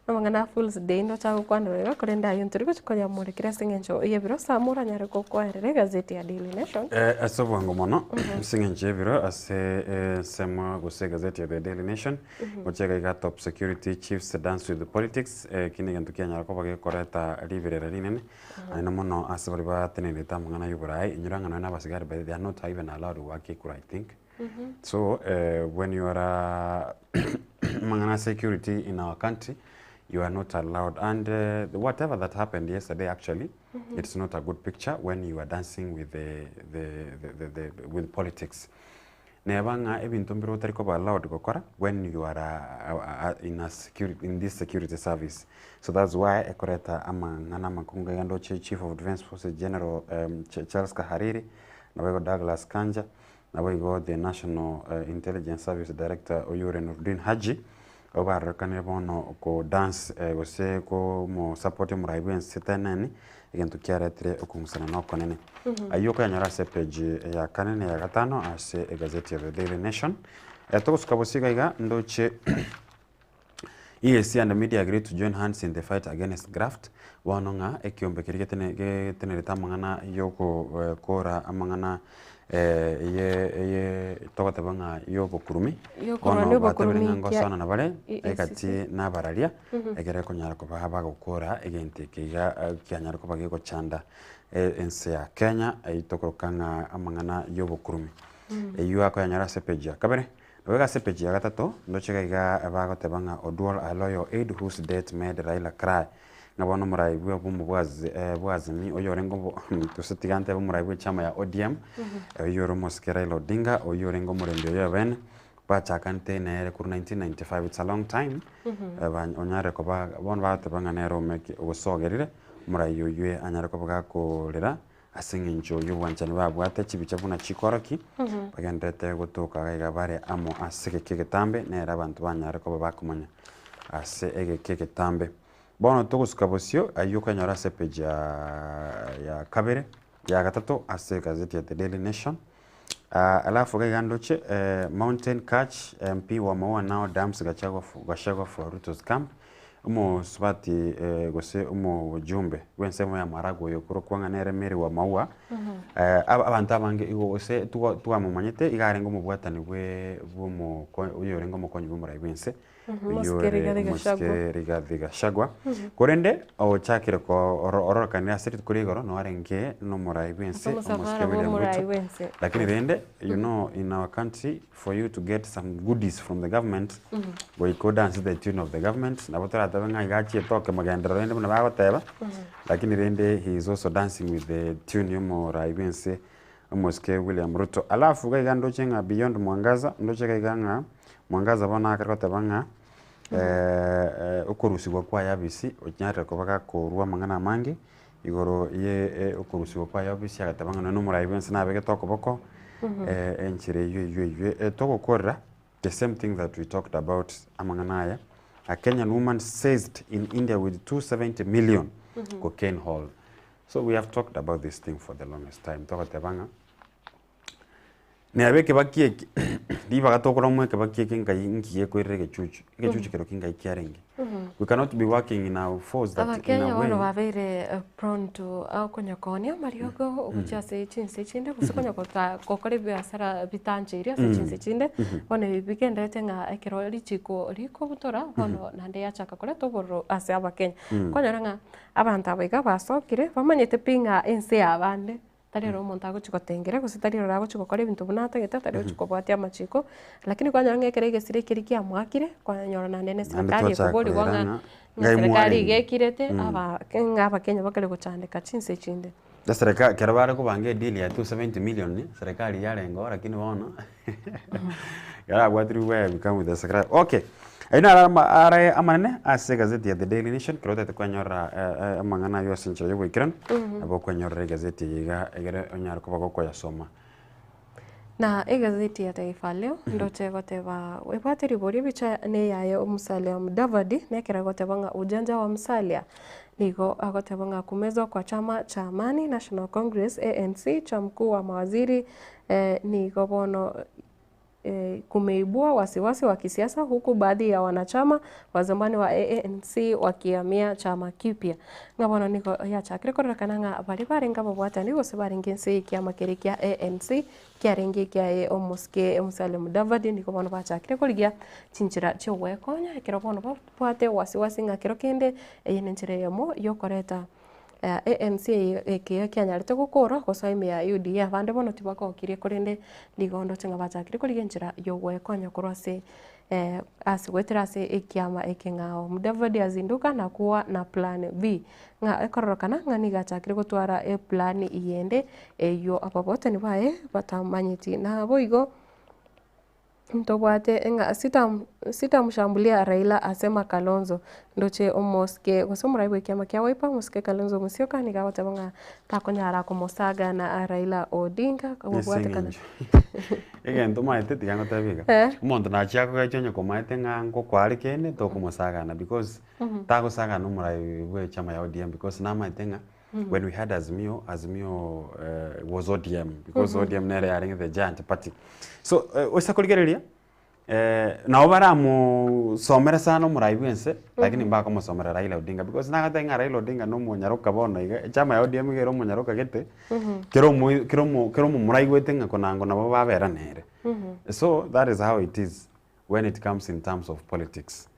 amang'ana a fools day ndoche agokwanera iga korende ayio ntori gochia koyamorekera ase eng'encho y'ebiro Sam oranyare gokoerera egazeti ya Daily Nation. Ase obwango mono, ase eng'encho y'ebiro ase ensemo gose egazeti ya The Daily Nation, gochia iga iga top security chiefs dance with politics, eki negento kianyara koba gekoreta riberera rinene. Naende mono ase baria batenenerete amang'ana y'oboraai, inyora ng'a nonye na abasigari by they are not even allowed goaka ekura I think. So when you are a amang'ana a security in our country, you are not allowed and whatever that happened yesterday actually, it's not a good picture when you are dancing with the the the the with politics. Neba ng'a ebinto mbire otari koba allowed gokora when you are a in a security in this security service. So that's why ekoreta amang'ana amakong'u iga ndoche Chief of Defence Forces General Charles Kahariri, naboigo Douglas Kanja, naboigo the National Intelligence Service Director oyio ore Noordin Haji, abwo barorekanire bono ko dance gose komo support omorai bwense teneni, egento kiaretire okong'usana na okonene. Ayio okoyanyora ase epage ya kane na eya gatano ase egazeti ya The Daily Nation. Togosuka bosio iga iga ndoche EAC and media agree to join hands in the fight against graft, bono ng'a ekiombe keria getene getenerete amang'ana yokokora amang'ana eye eye togoteba ng'a yobokurumi, Yokorwania bono batebire obokurumi ng'a kia ngosana nabare EACC. egati nabararia, ekere ekonyara koba bagokora egento eke iga kianyare koba gegochanda ense ya Kenya, eyio tokoroka ng'a amang'ana yobokurumi. Eyio akoyanyora ase epage ya kabere, Nabo iga ase epeji ya gatato, ndoche iga iga bagoteba ng'a Oduol a loyal aide whose death made Raila cry, ng'a bono omorai bwe obomo bwa bwa Azimio oyorenge obo gose tiga ntebe omorai bwe echama ya ODM, oyio ore omosike Raila Odinga, oyio orenge omorendi oye obene, bachakanete nere korwa 1995, it's a long time, onyare koba bono bagoteba ng'a nere omeke ogosogerire, omorai oyio anyare koba gakorera. Ase engencho y'obwanchani babwate chibicha buna chikoroki, bagendererete gotoka iga iga bare amo ase egeka egetambe, nere abanto banyare koba bakomanya ase egeka egetambe. Bono togosuka bosio ayio okonyora ase epage ya ya kabere, ya gatato ase egazeti ya The Daily Nation. Alafu iga iga ndoche Mountain Catch MP wa Maua now dumps Gachagua Gachagua for Ruto's camp. Omosubati gose omojumbe bw'ensemo ya Maragwa oyo okorokwa ng'a nere Mary wa Maua, abanto abange igo gose twamomanyete iga arenge omobwatani bwe bw'omoko oyorenge omokonyi bw'omorai bw'ense, oyio Omosike ore Rigathi Gachagua. omosike Rigathi Gachagua. Korende ochakire ko oro ororokanire ase rituko ria igoro noarenge nomorai Ase bw'ense omosafara omosike William bw'omorai Ruto. bw'ense. Lakini rende you know in our country for you to get some goodies from the government, goika o dance the tune of the government, nabo toratebe ng'a iga achiete okemogenderero rende buna bagoteba, lakini rende he is also dancing with the tune ya omorai bwense omosike William Ruto. Alafu iga iga ndoche ng'a beyond Mwangaza, ndoche iga iga ng'a Mwangaza bono akare goteba ng'a okorusigwa kwaye abisi onyarire koba gakorwa amang'ana amange, Igoro ye okorusigwa kwaye obisi agateba ng'a nonye nomorai bwensi nabegete okoboko enchera eywo eywo eywo togokorera the same thing that we talked about amang'ana aya a Kenyan woman seized in India with 270 million cocaine haul. So we have talked about this thing for the longest time togoteba ng'a neba ekebaki eke ribaga tokorora ekebaki eke nkai nki gekoirera egechuchu, egechuchu kerokio nkai kiarenge. We cannot be working in a force that in Abakenya a way. bono babeire eh, prone to okonya koonia amariogo gochia ase chinse chinde gose konya gota gokora ebiasara bitancheiri ase chinse chinde, bono ebi bigenderete ng'a ekero richiko rikobutora bono naende yachaka koreta obororo ase abakenya. Kwanyora ng'a abanto aba iga basokire bamanyete pi ng'a ense ya abande Tari ere omonto agochia gotengera, gose tari ere oragochia gokora ebinto buna atagete, tari ogochia kobwatia amachiko, lakini kwanyora ng'a ekero egesire keria kiamoakire, kwanyora naende na Naende eserekari twachaka ekoborigwa korera ng'a ng'a ng'a ngai eserekari mwarenge. iga ekirete, aba ng'a abakenya bakare gochandeka chinse chinde. Esereka ekero bare kobanga edeal ya 270 million, serikali yarenge oo lakini bono ekero abwatirwe bwaya become with the serikali. Okay, ayio naro ama are amanene ase egazeti ya The Daily Nation ekero otagete kwenyorera amang'ana ayio ase enchera ya oboikeranu, nabo okwenyorera egazeti eye iga egere onyare koba gokoyasoma. Na egazeti ya Taifa Leo ndoche egoteba ebwate ribori ebicha neyaye Musalia Mudavadi nekero egoteba ng'a ujanja wa Musalia nigo agoteba ng'a kumezwa kwa chama cha Amani National Congress ANC cha mkuu wa mawaziri Nigo bono kumeibua wasiwasi wa kisiasa huku baadhi ya wanachama wa zamani wa ANC wakihamia chama kipya. Ng'a bono nigo yachakire kororekana ng'a baria barenge ababwatani gose barenge inse y'ekiama keria kia ANC kiarenge ekiaye omosike Musalia Mudavadi nigo bono bachakire korigia chinchera chi'ogwekonya ekero bono babwate wasiwasi ng'a kero kende eye nenchera eyemo yokoreta ANC eye ekiya kianyarete gokorwa gosoa ime ya UDA abande bono tibagokirie korende nigo ndoche ng'a bachakire korigia enchera y'ogwekonya korwa ase ase goetera ase ekiama ekeng'ao. Mudavadi azinduka na kuwa na plan B ng'a ekororokana ng'a nigo achakire gotwara eplan eyende eywo ababwatani baye batamanyeti. Naboigo. Ntobwate ng'a sitam sitamshambulia Raila asema Kalonzo, ndoche omosike gose omorai bw'ekiama kia Wiper omosike Kalonzo Musyoka nigo agoteba ng'a takonyara komosaga na Raila Odinga Ase kobwatekana eng'encho egento omaete tiga ngotebi iga, Eh. omonto nachia akogecha onye komaete ng'a ngokoa are kende tokomosagana because tagosagana omorai bwa echama ya ODM because namaete ng'a When we had Azimio, Azimio uh, was ODM because mm -hmm. ODM nere yarenge the giant party. So uh, oisa korigereria eh, nabo baramosomere sana omorai bwense mm -hmm. lakini mbakomosomera Raila Odinga because nagoteba ng'a Raila Odinga nomonyaroka bono iga echama ya ODM iga ere omonyaroka gete mm -hmm. kero omo kero omo kero omomura aigwete ng'a konango nabo babera nere mm -hmm. so that is how it is when it comes in terms of politics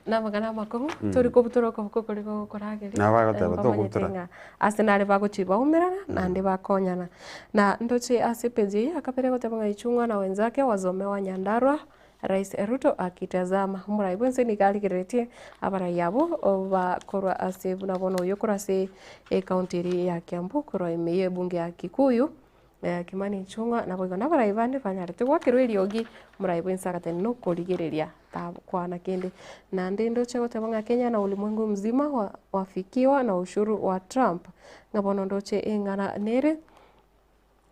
Namang'ana amakong'u, tori kobutora okoboko koria gokorageria, Nabo bagoteba, bamanyete "Tokobutora." ng'a ase nare bagochia baumerana, naende bakonyana. Na ndoche ase epeji eye akabere goteba ng'a Ichung'wa na wenzake wazomewa Nyandarua, Rais Ruto akitazama. Omorai bwense nigo arigereretie abarai abwo bakorwa ase buna bono oyo korwa ase ecounty eria ya Kiambu korwa ime ye ebunge ya Kikuyu. Kimani Ichung'wa, naboigo nabarai bande banyarete goakerwa eriogi, omorai bwensi agateba nokorigereria takwana kende. Naende ndoche goteba ng'a Kenya na ulimwengu mzima wa wafikiwa na ushuru wa Trump, ng'a bono ndoche eng'ana nere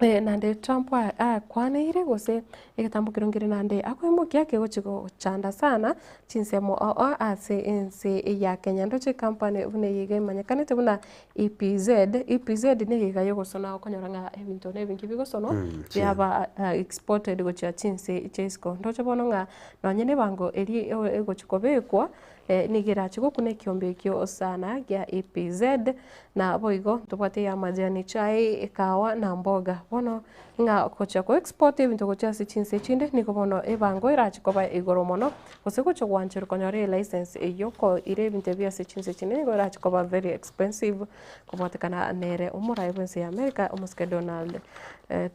naende Trump akwaneire gose egetambo keria nkere naende akoimokia kegochi gochanda sana chinsemo ao ase ense ya Kenya. Ndoche ecompany buna eye iga emanyekanete buna EPZ, EPZ nigo iga yogosona okonyora ng'a ebinto na ebinge bigosonwa biaba exported gochia chinse chia isiko. Ndoche bono ng'a nonye na ebango eria egochia kobekwa nigo erache gokuna ekiombe ekio sana gia EPZ na boigo ntobwate eya majani chai, ekahawa na mboga. Bono ng'a gochia ko export ebinto gochia ase chinse chinde nigo bono ebango erache koba igoro mono gose gochia gwancherwa konyora elicense eyio koira ebinto ebi ase chinse chinde nigo erache koba very expensive kobwatekana nere omorai bwense ya America omosike Donald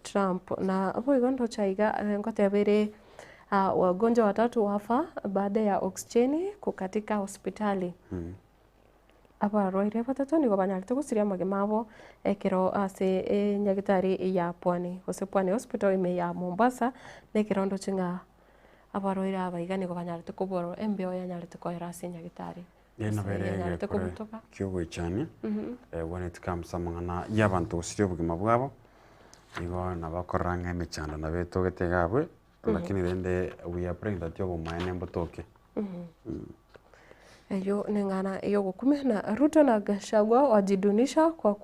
Trump. Na boigo ndoche aiga ngoteba ere wagonjwa watatu wafa baada ya oxygen kukatika hospitali. Abarwaire batato nigo banyarete gosiria amagima abo ekero ase enyagitari ya Pwani gose Pwani Hospital ime ya Mombasa, na ekerondo ching'a abarwaire aba iga nigo banyarete koborwa embeo yanyarete koera ase enyagitari Eye gose nabo ere yanyarete egekore kobutoka. kiogoichania when it comes amang'ana ya abanto gosiria obogima bwabo, igo nabo okorora ng'a emechando nabo etogete iga abwe, lakini rende we are praying that obomaene mbotoke. Eyio neng'ana y'ogokumia na Ruto na Gachagua wajidunisha kwa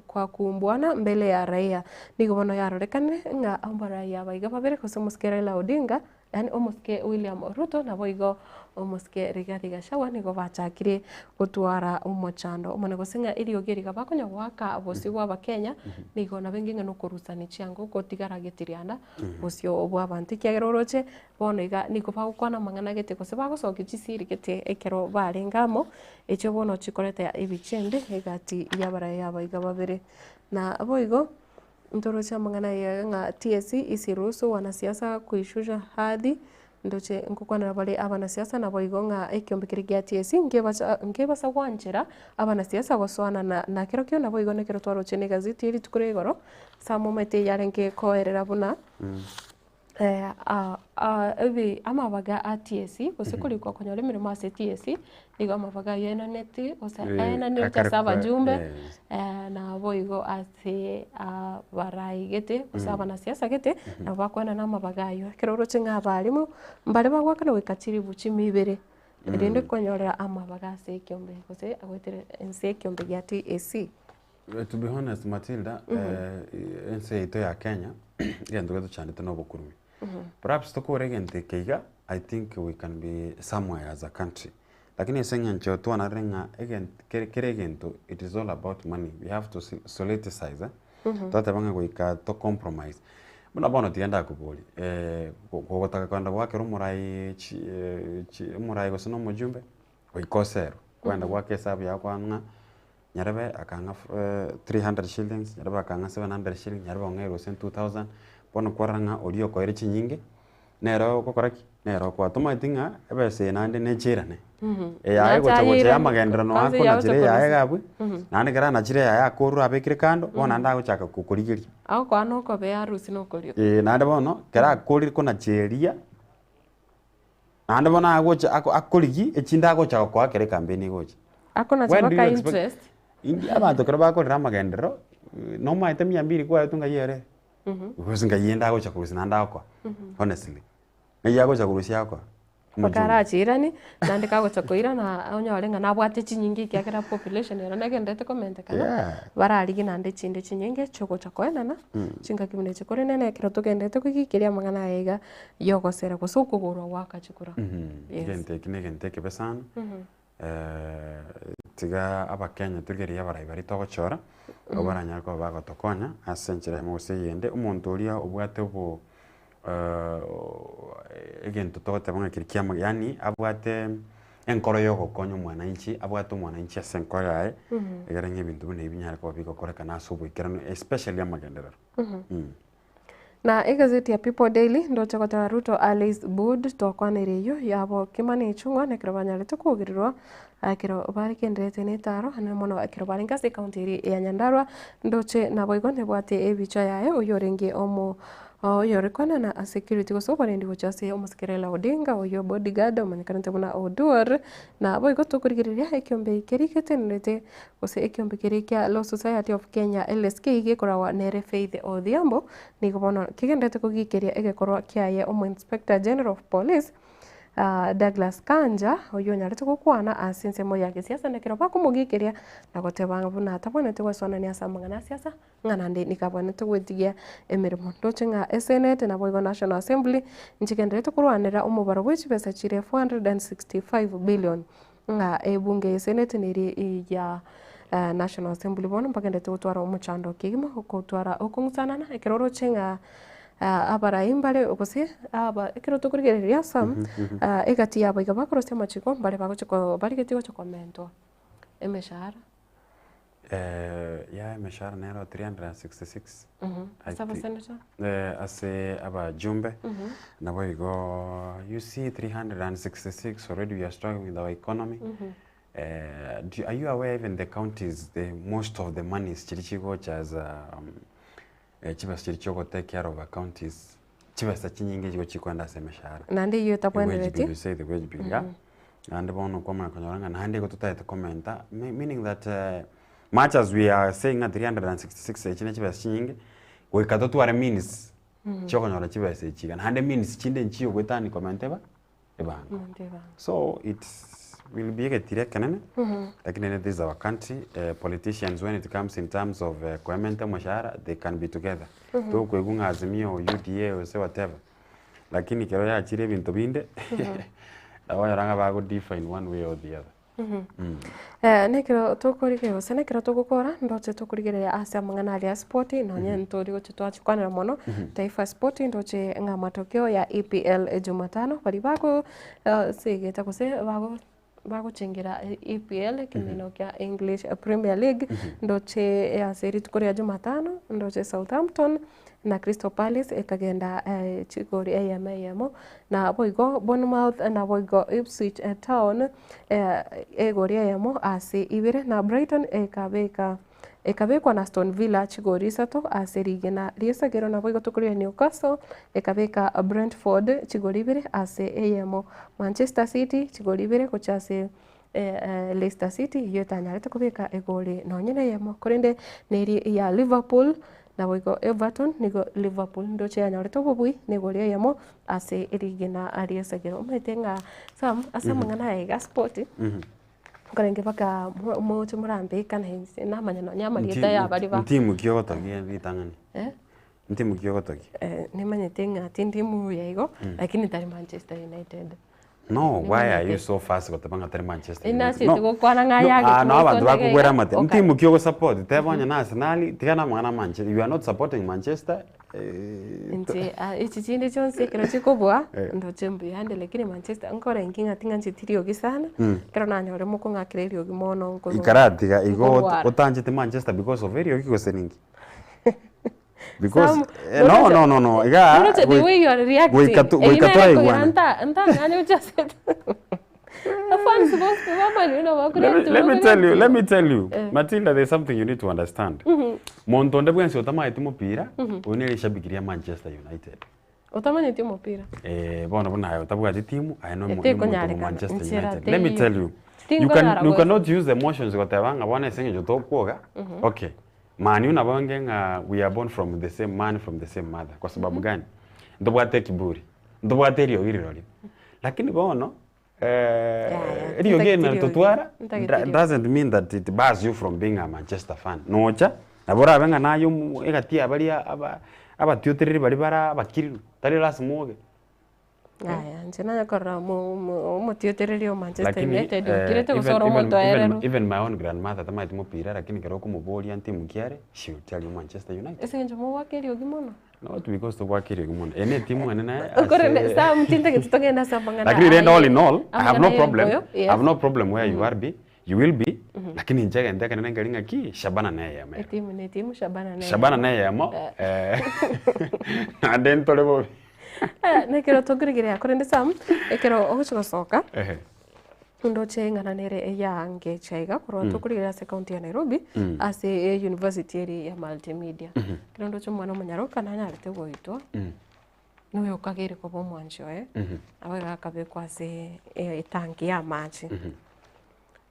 kwa kuumbwana mbele ya raia. Nigo bono yarorekanire ng'a abaraiya aba iga babere gose omosike Raila Odinga yaani omosike William Ruto naboigo omosike Rigathi Gachagua nigo bachakire gotwara omochando omonene gose ng'a eriogi eri iga bakonya goaka bosio bwa abakenya nigo nabo enga ng'a nokorusania chianga ogotigara getirianda bosio bwa abanto ekiagera oroche Bono iga nigo bagokwana amang'ana gete gose bagosokia chisiri gete ekero barenge amo, echio bono chikoreta ebichende egati y'abarai aba iga babere. Na boigo, ntoroche amang'ana aya ng'a TSC isiruhusu wanasiasa kuishusha hadhi, ndoche ngokwanera bare abanasiasa naboigo ng'a ekiombe keria gia TSC nkebacha nkebasa gwanchera abanasiasa gosoanana na kerokio naboigo nekero twaroche na egazeti ye rituko ria igoro, ase amomete yarenge koerera buna. Ebi amabaga a TSC gose korikwa konyora emeremo ase TSC, nigo amabaga aywo aenaneti gose aenanete ase abajumbe naboigo ase abarai gete gose abanasiasa gete, nabo bakoenana amabaga aywo. Ekero oroche ng'a abalimu mbare bagoakana goika chiribu chimia ibere, erinde konyorera amabaga ase ekiombe gose agoetera ense ekiombe gia TSC. To be honest Matilda, ense yaito ya Kenya, egento getochandete na obokurumi. Perhaps tokore egento eke iga, I think we can be somewhere as a country. Lakini ase eng'encho twanarire ng'a egento kere kera egento it is all about money, we have to soliticize eh, twateba ng'a goika to compromise. Buna bono tiga ndakoborie, gogotaka kogenda goakera omorai chi chi omorai gose na omojumbe, goika oserwe, kwagenda goaka esabu yago kwang'a ng'a. Nyarebe akang'a 300 shillings, nyarebe akang'a 700 shillings, nyarebe ong'eire gose 2000, bono kwarora ng'a oria okoeire chinyinge, nere ogokora ki? Nere okoa. Tomaeti ng'a ebesa eye naende necherane, eyaye gocha gocha ya amagenderero ako nachire eyaye iga abwe, naende ekero anachire eyaye akorure abekire kando, bono naende agochaka kokorigeria. Agokoa na okobea arusie na okorio. Eeh naende bono, ekero akorire konacheria, Naende bono agocha ako akorigia echinde agocha gokoa ekero ekampeni egocha. Akonacha When do mpaka you expect interest. Indi abanto ekero bakorera amagenderero, nomaete mia mbiri kwaetwe ng'ai ere? Gose ng'ai ende agocha korusia naende agokoa, honestly. Ng'ai agocha korusia agokoa? Mpaka Omojumbe. arachiiranie, naende kagocha koirana onyore ng'a nabwate chinyinge ekiagera population ero negenderete komentekana, Yeah. bararigie naende echinde chinyinge chiogocha koenana, chingaki buna echi. Korende nere ekero togenderete koigikeria amang'ana aya iga, y'ogosera gose okogorwa goaka chikura. Yes. Egento eki na egento ekebe sana, tiga abakenya torigererie abarai baria togochora, abwo baranyare koba bagotokonya ase enchera eyemo gose eyende, omonto oria obwate obo egento togoteba ng'a keri kiamo yaani abwate enkoro ya ogokonya omwananchi, abwate omwananchi ase enkoro yaye, egere ng'a ebinto buna ebi binyare koba bigokorekana ase oboikeranu especially amagenderero. Na egazeti ya People Daily ndoche goteba Ruto Alice Bood twakwanire eyio yabo Kimani Ichung'wa nekero banyarete kwogererwa ekero bagendererete na etaro anene mono ekero barenge ase ecounty eria ya Nyandarua ndoche naboigo nebwate ebicha yaye oyio orenge omo oyore koenana security gose oborendi gochia ase omosike Raila Odinga oyio bodyguard omanyekanete buna Oduor naboigo tokorigereria ekiombe keria getenerete Gose ekeombe keria kia Law Society of Kenya, LSK, gekoragwa nere Faith Odhiambo, nigo bono kegenderete kogikeria egekorwa kiaye Omo-Inspector General of Police, Douglas Kanja, oyio onyarete gokwana ase ensemo ya gesiasa nekero bakomogikeria na goteba ng'a buna atabwenereti gosoanania ase amang'ana a siasa ng'a naende nigo abwenerete gwetigia emeremo. Ndoche ng'a Esenate naboigo National Assembly nchigendererete korwanera omobaro bwe chibesa chire 465 billion Ng'a ebunge ye senate neri ya National Assembly bono mbagenderete gotwara omochando kegima okotwara okong'usanana ekero oroche ng'a abarai mbare gose aba ekero tokorigereria some egati yabo iga bakorosia amachiko mbare bagochi ko barigetie gocha komentwa emeshahara. Yaya emeshahara nero 366 I Ase think. abasenator? Ase abajumbe naboigo you see 366 already we are struggling with our economy do are you aware even the counties the most of the monies chiria chigocha as chibesa chiria chia ogotake care of our counties chibesa chinyinge chigo chikoenda ase emeshahara. Naende eyio The wage bill, etabwenereti. you say the wage bill, yeah. Naende bono kwamanya konyora ng'a naende igo totaete komenta, meaning that much as we are saying ng'a 366 echi ne chibesa chinyinge, goika totware means chiokonyora chibesa echi iga, naende means chinde nchiyo goetania komenta eba ebango. Komenta ebango. So it's. will be egetiro ekenene, lakini rende this is our country, politicians when it comes in terms of koementa omoshahara, they can be together. Tokoigwa ng'a Azimio, UDA gose whatever, lakini ekero yachire ebinto binde, nabo okonyora ng'a bago define one way or the other. Nekero tokorigereria gose nekero togokora ndoche tokorigereria ase amang'ana aria a sport nonye ntori gochia twachikwanera mono Taifa Sport ndoche ng'a matokeo ya EPL jumatano baria bago segeta gose bago bagochengera EPL ekemino kia English Premier League ndoche ase rituko ria jumatano ndoche Southampton na Crystal Palace ekagenda chigori eyemo eyemo, naboigo Bournemouth naboigo Ipswich Town egori eyemo ase ibere, na Brighton ekabeka ekabekwa na Aston Villa chigori isato ase rigena ri'esagero, naboigo tokorire Newcastle ekabeka Brentford chigori ibere ase eyemo, Manchester City chigori ibere gochia ase Leicester City eyio etanyarete kobeka egori nonye neyemo, korende neri ya Liverpool Naboigo Everton nigo Liverpool ndoche yanyorete obobui negori eyemo ase rigena ri'esegero. Omanyete ng'a Sam ase amang'ana aya iga sport nkorenge mpaka moche morambekane inse namanya nonye amarieta ya baria ba Ntimu ki ogotogia ritang'ani? Eh? Ntimu ki ogotogia? Nimanyete ng'a tindi muya igo lakini tari Manchester United. No, why are you so fast goteba ng'a tari Manchester United? Inachete No, gokwana ng'a no, yagete ah, no abanto gosonega bakogwera iga, amate. okay. Ntimu ki ogosupport? Teba onye na Arsenal, tiga na amang'ana a Manchester. You are not supporting Manchester. Eh, Inche ah, echi chinde chionsi ekero chikobua Eh. ndoche mbuyande lakini Manchester nkore inki ng'a ting'ancheti riogi sana Mm. ekero nanyore mokong'akera eriogi mono nkorwa Ikaratiga igo nkorwara. otanchete Manchester because of eriogi gose ninki? Because Sam, eh, no no no no iga Noroche the way you are reacting. goika tu- Eyio goika nere ekogera toraigwana. nta ntang'anye gochia ase Fans bonsi bamanyire nabo Let me, bakoreact let me tell you, let me tell you. Eh. Matilda, there's something you need to understand. Monto onde bwensi otamaeti mopira, Mhm. oyo nere eshabiki ria Manchester United. Otamanyeti omopira. Eh, bono buna aye otabwati timu, aye no Etekonyarekana, omonto bwa Manchester nchera United. Let me teiyo. tell you, you Tinkonyara can, you gocha. cannot use emotions goteba ng'a bono ase eng'encho tokwoga. Mhm. Okay. Man U nabo nge ng'a we are born from the same man from the same mother. Kwa sababu gani? Ntobwate ekiburi, ntobwate eriogi rirorio. Lakini bono eh, eriogi eri ntagete nari eriogi, totwara ntagete eriogi. doesn't mean that it bars you from being a Manchester fan. Nocha, nabo orabe ng'a naye omo egati ya baria aba abatiotereri baria bare abakiriru, tari lasima obe. Yaya, inche nanye korora omo- omo- omotiotereri o Manchester Lakini United eh, okirete even, gose ore even, omonto even, oererwe. even my own grandmother tamaeti mopira lakini ekero okomoboria ntimu ki are, she will tell you Manchester United. Ase eng'encho mobwake eriogi mono. Not because tobwake eriogi mono, eye ne etimu enene Korende ase Sam tintagete togende ase amang'ana Lakini rende all aye in all, I have amang'ana no ya problem, Enkoyo, I have yes. no problem where you are be, you will be, lakini inche egento ekenene nkeri ng'aki, Shabana neyemo ere. Etimu ne etimu Shabana neyemo. Shabana neyemo, eh, naende ntore bobe. Nekero tokorigereria korende Sam, ekero ogochia gosoka, Ehe. ndoche eng'ana nere eyangecha iga korwa tokorigereria ase ekaunti ya Nairobi, ase university eria ya Multimedia. Ekero ndoche omwana omonyaroka nanyarete goitwa, noyo okageire koba omwanchi oye, nabo iga akabekwa ase etanki ya amache.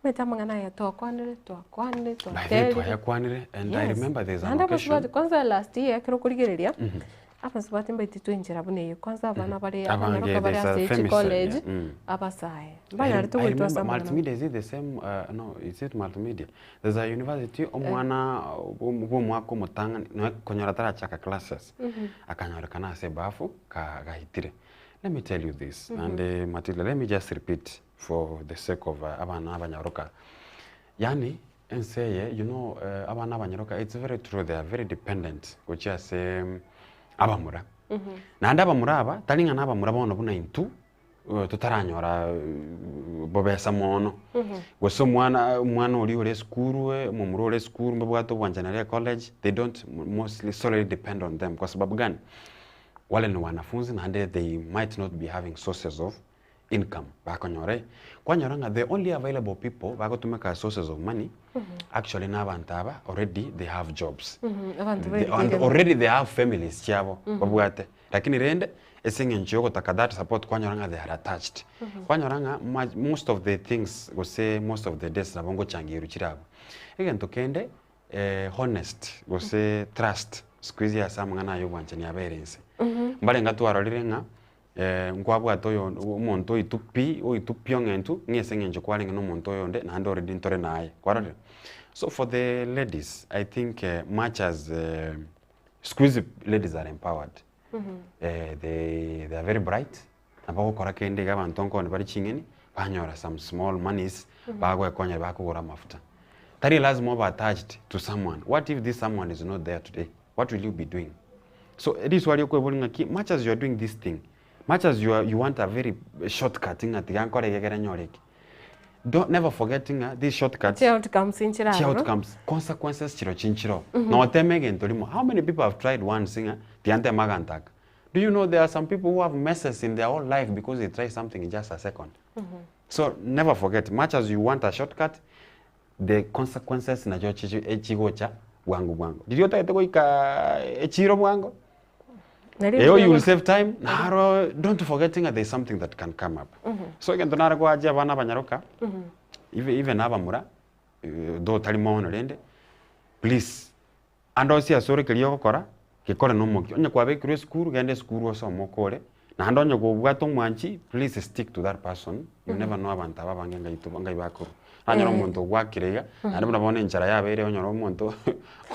Omanyete amang'ana aya twakwanire, twakwanire, By the way, twaterire. twayakwanire and I Yes. remember there's an Naende occasion. abasubati kwanza last year ekero okorigereria, abasubati mbaititwe enchera buna eye, kwanza abana bare Abange, abanyaroka bare there's a ase femicide, chicollege, yeah. abasae. I Mbanyarete I goitwa ase remember amang'ana. multimedia is it the same uh, no is it multimedia there's a university omwana bwo omwaka omotang'ani noe konyora tarachaka classes akanyorekana ase ebafu ka gaitire let me tell you this and Matilda let me just repeat for the sake of abana abanyaroka yaani ense eye you know abana abanyaroka it's very true they are very dependent gochia ase abamura naende abamura aba tari ng'a na abamura bono buna intwe totaranyora bobesa mono gose omwana omwana oria ore esukuru omomura ore esukuru mbabwate obwanchani aria ecollege they don't mostly solely depend on them kwa sababu gani? Wale ni wanafunzi naende they might not be having sources of income bakonyora eh, kwanyora ng'a the only available people bagotumeka as sources of money actually na abanto aba already they have jobs Abanto They- and baegeire. already they have families chiabo babwate lakini rende ase eng'encho yogotaka that support kwanyora ng'a they are attached kwanyora ng'a ma- most of the things gose most of the days nabo ngochangirwe chire abwo. Egento kende honest gose trust siku hizi ase amang'ana aya obwanchani abere inse mbarenge twarorire ng'a. Eh, nkwabwate oyo omonto oitwe pi, oitwe pi ong'entwe, ng'a ase eng'encho kwarenge na omonto oyonde naende already ntore naye, kwarorire? So for the ladies, I think much as siku hizi ladies are empowered, eh, they, they are very bright, nabo ogokora kende iga abanto nkoni bare ching'eni, banyora some small monies, bagwekonyera bakogora amafuta. Tari lazima obe attached to someone, what if this someone is not there today, what will you be doing? So riswali okoeboria ng'aki, much as you are doing this thing, much as you are, you want a very short cut ng'a tiga nkore iga ekere nyore eke, don't never forget ng'a these short cuts, Chi outcomes nchire chi aroro. outcomes, consequences chiro chinchiroo. Noteme egento rimo, how many people have tried once ng'a tiga nteme aganto aka? Do you know there are some people who have messes in their whole life because they try something in just a second? So never forget, much as you want a shortcut, the consequences nachio chichi echigocha bwango bwango. Riria otagete goika echiro bwango, Nari eyo you will mbuya save time, naro don't forget ng'a there is something that can come up. So egento nare koachia abana abanyaroka, even even abamura, though tari mono rende, please, ande onsi ase ore keria ogokora, gekore na omokia. Onye kwabekirwe esukuru, genda esukuru osome okore, naende onye kobwate omwanchi, please stick to that person, you never know abanto aba abange ngai to ngai bakorwa. Nanyora omonto ogwakire iga, naende buna bono enchara yabeire onyore omonto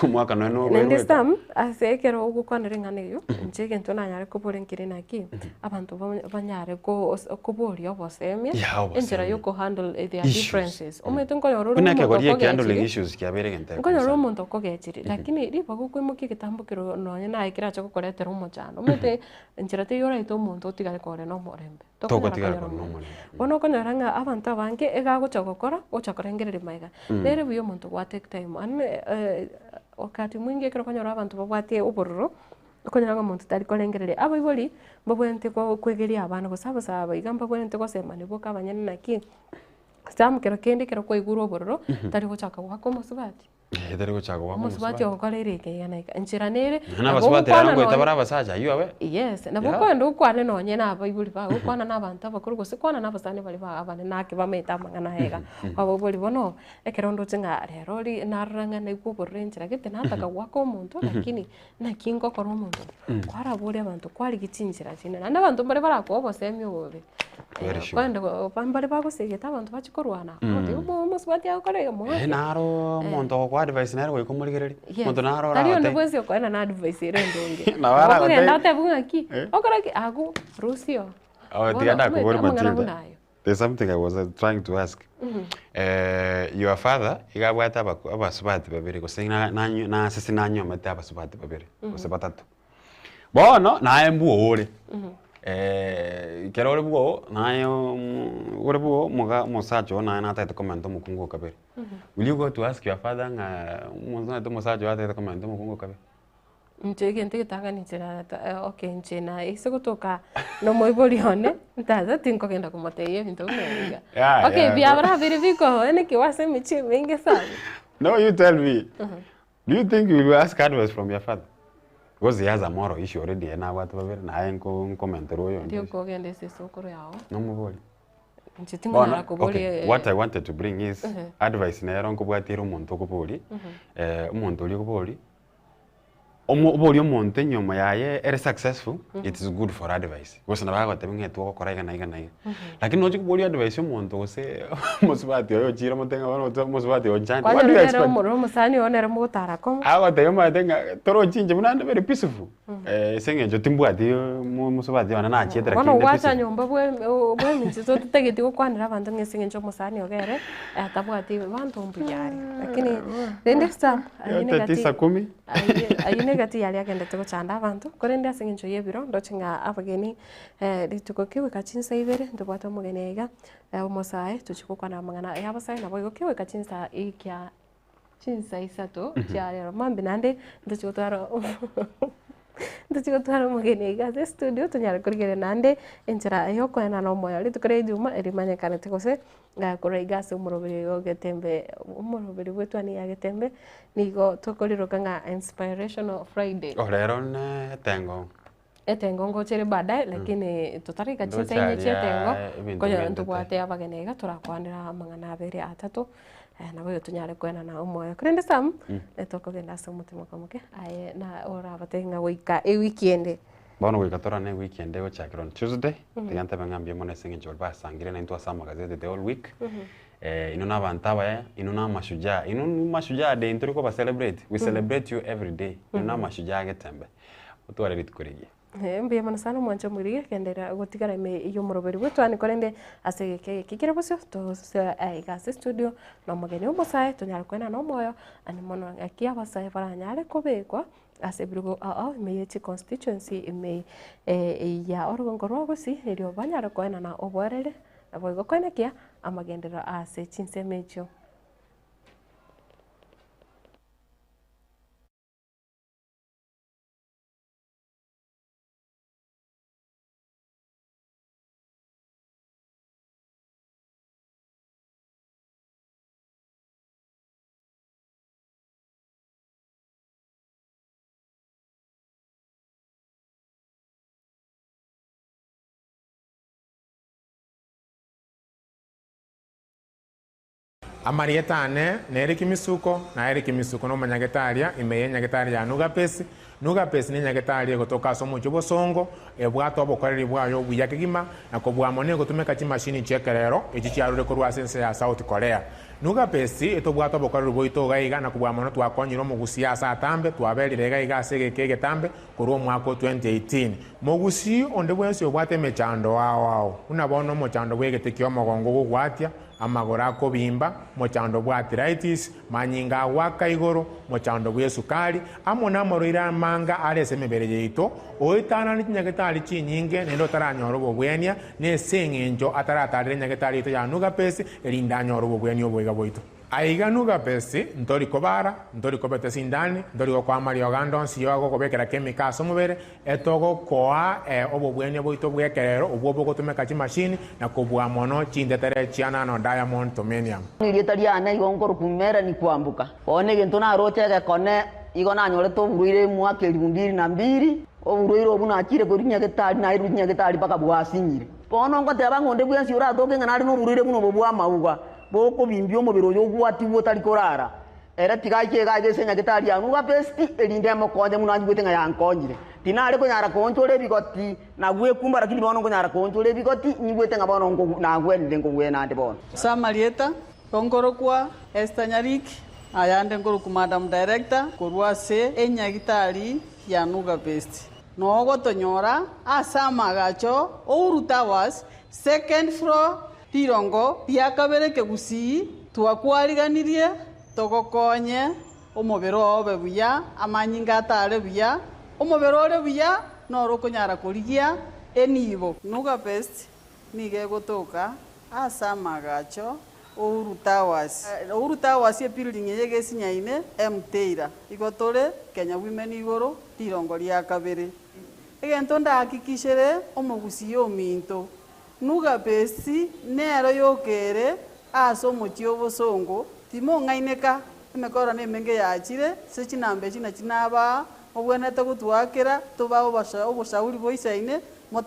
omwaka nonya na Naende orwaire Sam, ase ekero ogokwanera eng'ana eywo, inche egento nanyare kobora nkere naki, abanto banyare koboria obosemia, Yeah, obosemia. enchera ya okohandle their Issues. differences. Omanyete nkonyora ore Buna omonto ekegori eke handling okogechiri, issues kiabeire egento nkonyora ore ekong'u sana. omonto okogechiri, lakini ribaga okoimokia egetambo kero nonye naye kerache gokoretera omochando. Omanyete enchera teiyo oraete omonto otigare kore na omorembe. Tokonyara Togotigara konyora kore na omorembe. omorembe. Bono okonyora ng'a abanto abange iga agocha gokora, ocha korengereria magega. Nere buya omonto gwa take time, yaani wakati mwingi ekero okonyora abanto babwate obororo, okonyora ng'a omonto tari korengereria. Abaibori, mbabwenerete koegeria abana gose abasae aba iga mbabwenerete gosemania boka abanyene naki, some kero kende ekero kwaigure obororo, tari gochaka goaka omosubati. Eh, tari gochaka goaka Omosubati omosubati. ogokoreire eke iga na iga, enchera nere, Nonya na nabo abasubati rero ogokwana ngoeta nonye bare abasacha aywo abe. Yes, nabo Yeah. okogenda okwane nonye na abaibori bago, okwana na abanto abakoro gose kwana na abasani baria bago abanene naki bamaete amang'ana aya iga. Kwababoria bono, ekero ndoche ng'a rero ri narora ng'a naigwa obororo enchera gete nataka goaka omonto lakini naki ngokora omonto oyo, kwaraboria abanto kwarigia chinchera chinde, naende abanto mbare barakoe obosemi obobe. Very sure. Kwende mbare bagosegete abanto bachie korwana, ogotebi omo omosubati agokora iga Eh, moake. naro omonto ogokoa advice nere goika omorigererie. Yes, Omonto naro tari onde oragotebi. bwensi okoenana advice ere endonge. Nabo Nabo aragotebi. okogenda otebe ng'a ki, Eh. okore ki, agwo rusia oo. Oh, Bono tiga omanyete ndakobori amang'ana Matilda. buna ayo. There's something I was trying to ask. Eh, your father iga abwate abaku abasubati babere gose na nanyo nasese nanyomete abasubati babere gose batato. Bono naye mbwo ore, ekero ore bwoo naye ore bwoo moga omosacha oo naye natagete komenta omokungu o kabere. Will you go to ask your father ng'a omanyete omosacha oyo atagete komenta omokungu o kabere? Inche egento egetang'ani inche na okay inche naise gotoka na omoibori one, tata tinkogenda komotebia ebinto buna ebi iga. Yeah, Okay yeah. biabara bikoba naki ase emechie emenge sana. No you tell me. Do you think you will ask advice from your father? Because he has a moral issue already ere nabwate babere naye nko nkomenterwa oyonde. Ndio okogenda ase esokoro yao. Nomobori. Inche Bono, tingonyara koboria okay, what I wanted to bring is Mhm. advice nero nkobwatire omonto okobori, eh, omonto oria okobori, omo obori omonto enyiomo yaye ere successful, it is good for advice. Gose nabo agotebia ng'a intwe ogokora iga na iga na iga. Lakini nochi koboria advice omonto gose omosubati oye ochire omotebi ng'a bono omosubati oyo onchande, what do Kwanyora you nere expect? omoro omosani oo nere mogotara komo. Agotebia omanyete ng'a torochi inche buna ande very peaceful, ase eng'encho timbwati omo omosubati one nachiete Bono lakini inde gwacha peaceful. nyomba bwe bweminche totageti gokwanera abanto ng'a ase eng'encho omosani ogo ere, atabwati banto mbuya are. Lakini rende Sam, aywo Yote negati tisa kumi. Ayio negati yaria agendete gochanda abanto, korende ase eng'encho y'ebiro ndoche ng'a abageni rituko ki goika chinsa ibere ntobwate omogeni aiga omosae tochia gokwana amang'ana ya abasae naboigo ki goika chinsa ikia chinsa isato chia rero mambia naende ntochia gotwara ntochia gotwara omogeni aiga ase estudio tonyare korigereria naende enchera ya okoenana omoyo rituko ria ejuma erimanyekanete gose Korwa iga ase omoroberi o Getembe, omoroberi bw'etwani ya Getembe, nigo tokoriroka ng'a Inspirational Friday. Oh rero ne etengo. Etengo ngocha ere baadaye, lakini totaraika Ndoche chinsa inye chia etengo, aria ebinto konyora bientete. ntobwate abageni iga torakwanera amang'ana abere atato, nabo igo tonyare koenana omoyo. Korende Sam, tokogenda ase omotimoka omoke, aye na orabatebie ng'a goika ewiki ende. Bono goika torane ewiki ende egochakera on Tuesday, tiga ntebe ng'a mbuya mono ase eng'encho baria basangire naintwe ase amagazeti the whole week, inwe na abanto abaya, inwe na amashujaa, inwe ni mashujaa day ntori koba celebrate, we celebrate you every day, inwe na amashujaa agetembe. Motware rituko rigiya. Mbuya mono sana omwancho omoriri egenderera gotigara ime y'omoroberi bw'etwani korende ase egeka eke kere bosio tosoe aiga ase estudio na omogeni omosae tonyare koenana omoyo ande mono ng'aki abasae baranyare kobekwa ase ebirogo ao ao ime ye chiconstituency ime ya orogongo rwa Gusii erio banyare koenana oboerere naboigo koenekia amagenderero ase chinsemo echio. Amarieta ane nere Kimisuko, na ere Kimisuko nomonyagetaria ime y'enyagetari ya Nugapesi. Nugapesi nenyagetari egotoka ase omochie obosongo, ebwate obokoreri bwaye obuya kegima, na kobua mono egotumeka chimashini chi'ekerero echi chiarure korwa ase ense ya South Korea. Nugapesi etobwate obokoreri bwaito iga iga na kobua mono twakonyire omogusii ase atambe, twaberire iga iga ase egeka egetambe korwa omwaka o 2018. Mogusii onde bwensi obwate emechando ao ao, buna bono omochando bw'egete ki'omogongo ogogwatia, amagoro akobimba, mochando bwa arthritis, manyinga agoaka igoro, mochando bw'esukari, amo namorwaire amanga are ase emebere yaito, oetanane chinyagetari chinyinge naende otaranyora obobwenia, nese eng'encho ataratarera enyagetari yaito ya Nugapesi, erinde anyore obobwenia oboiga bwaito. Aiga Nugapesi, ntori kobara, ntori kobeta esindani, ntori gokoa amariogo ande onsi yo agokobekera chemical ase omobere, etogokoa obobwenia bwaito bw'ekerero obwo bogotumeka chimashini na kobua mono chintetere chia nano diamond tomenium. Erieta riane igo nkorokwa Melanie Kwamboka. Bono egento naroche egekone igo nanyorete oborwaire omwaka elifu mbili na mbili, oborwaire obwo nachire korwa nyagetari nairwe nyagetari mpaka bwasinyire. Bono ngoteba ng'a onde bwensi oratoke ng'a nare noborwaire buna obo bwa amauga, bokobimbia omobere oyo ogwatigwe otari korara, ere tiga aiche iga aiga ase nyagetari ya Nuga Best, erinde emokonye buna anyigwete ng'a yankonyire. Tinare konyara koonchora ebigoti na gwekumba, lakini bono nkonyara koonchora ebigoti, nyigwete ng'a bono nkogu nagwenire nkogwena ande bono. Ase amarieta, nkorokwa Esther Nyariki, ayande nkorokwa Madam Director korwa ase enyagitari ya Nuga Best. Nogotonyora ase amagacho Uhuru Towers, second floor, rirongo ria kabere kegusii, twakwariganirie togokonye omobere oo obe buya, amanyinga atare buya, omobere ore buya noro okonyara korigia enibo. Nuga Best nigo egotoka ase amagacho Uhuru Towers. Uhuru Towers ebuilding eye egesinyaine Mteira, igo tore Kenya Women igoro rirongo ria kabere. Egento ndahakikishere omogusii ominto, Nuga Best nero yokere ase omochie obosongo, timong'aineka emekoro na emenge yachire ase chinamba echi nachi nabaa, mobwenerete gotwakera tobae oboshauri boisaine.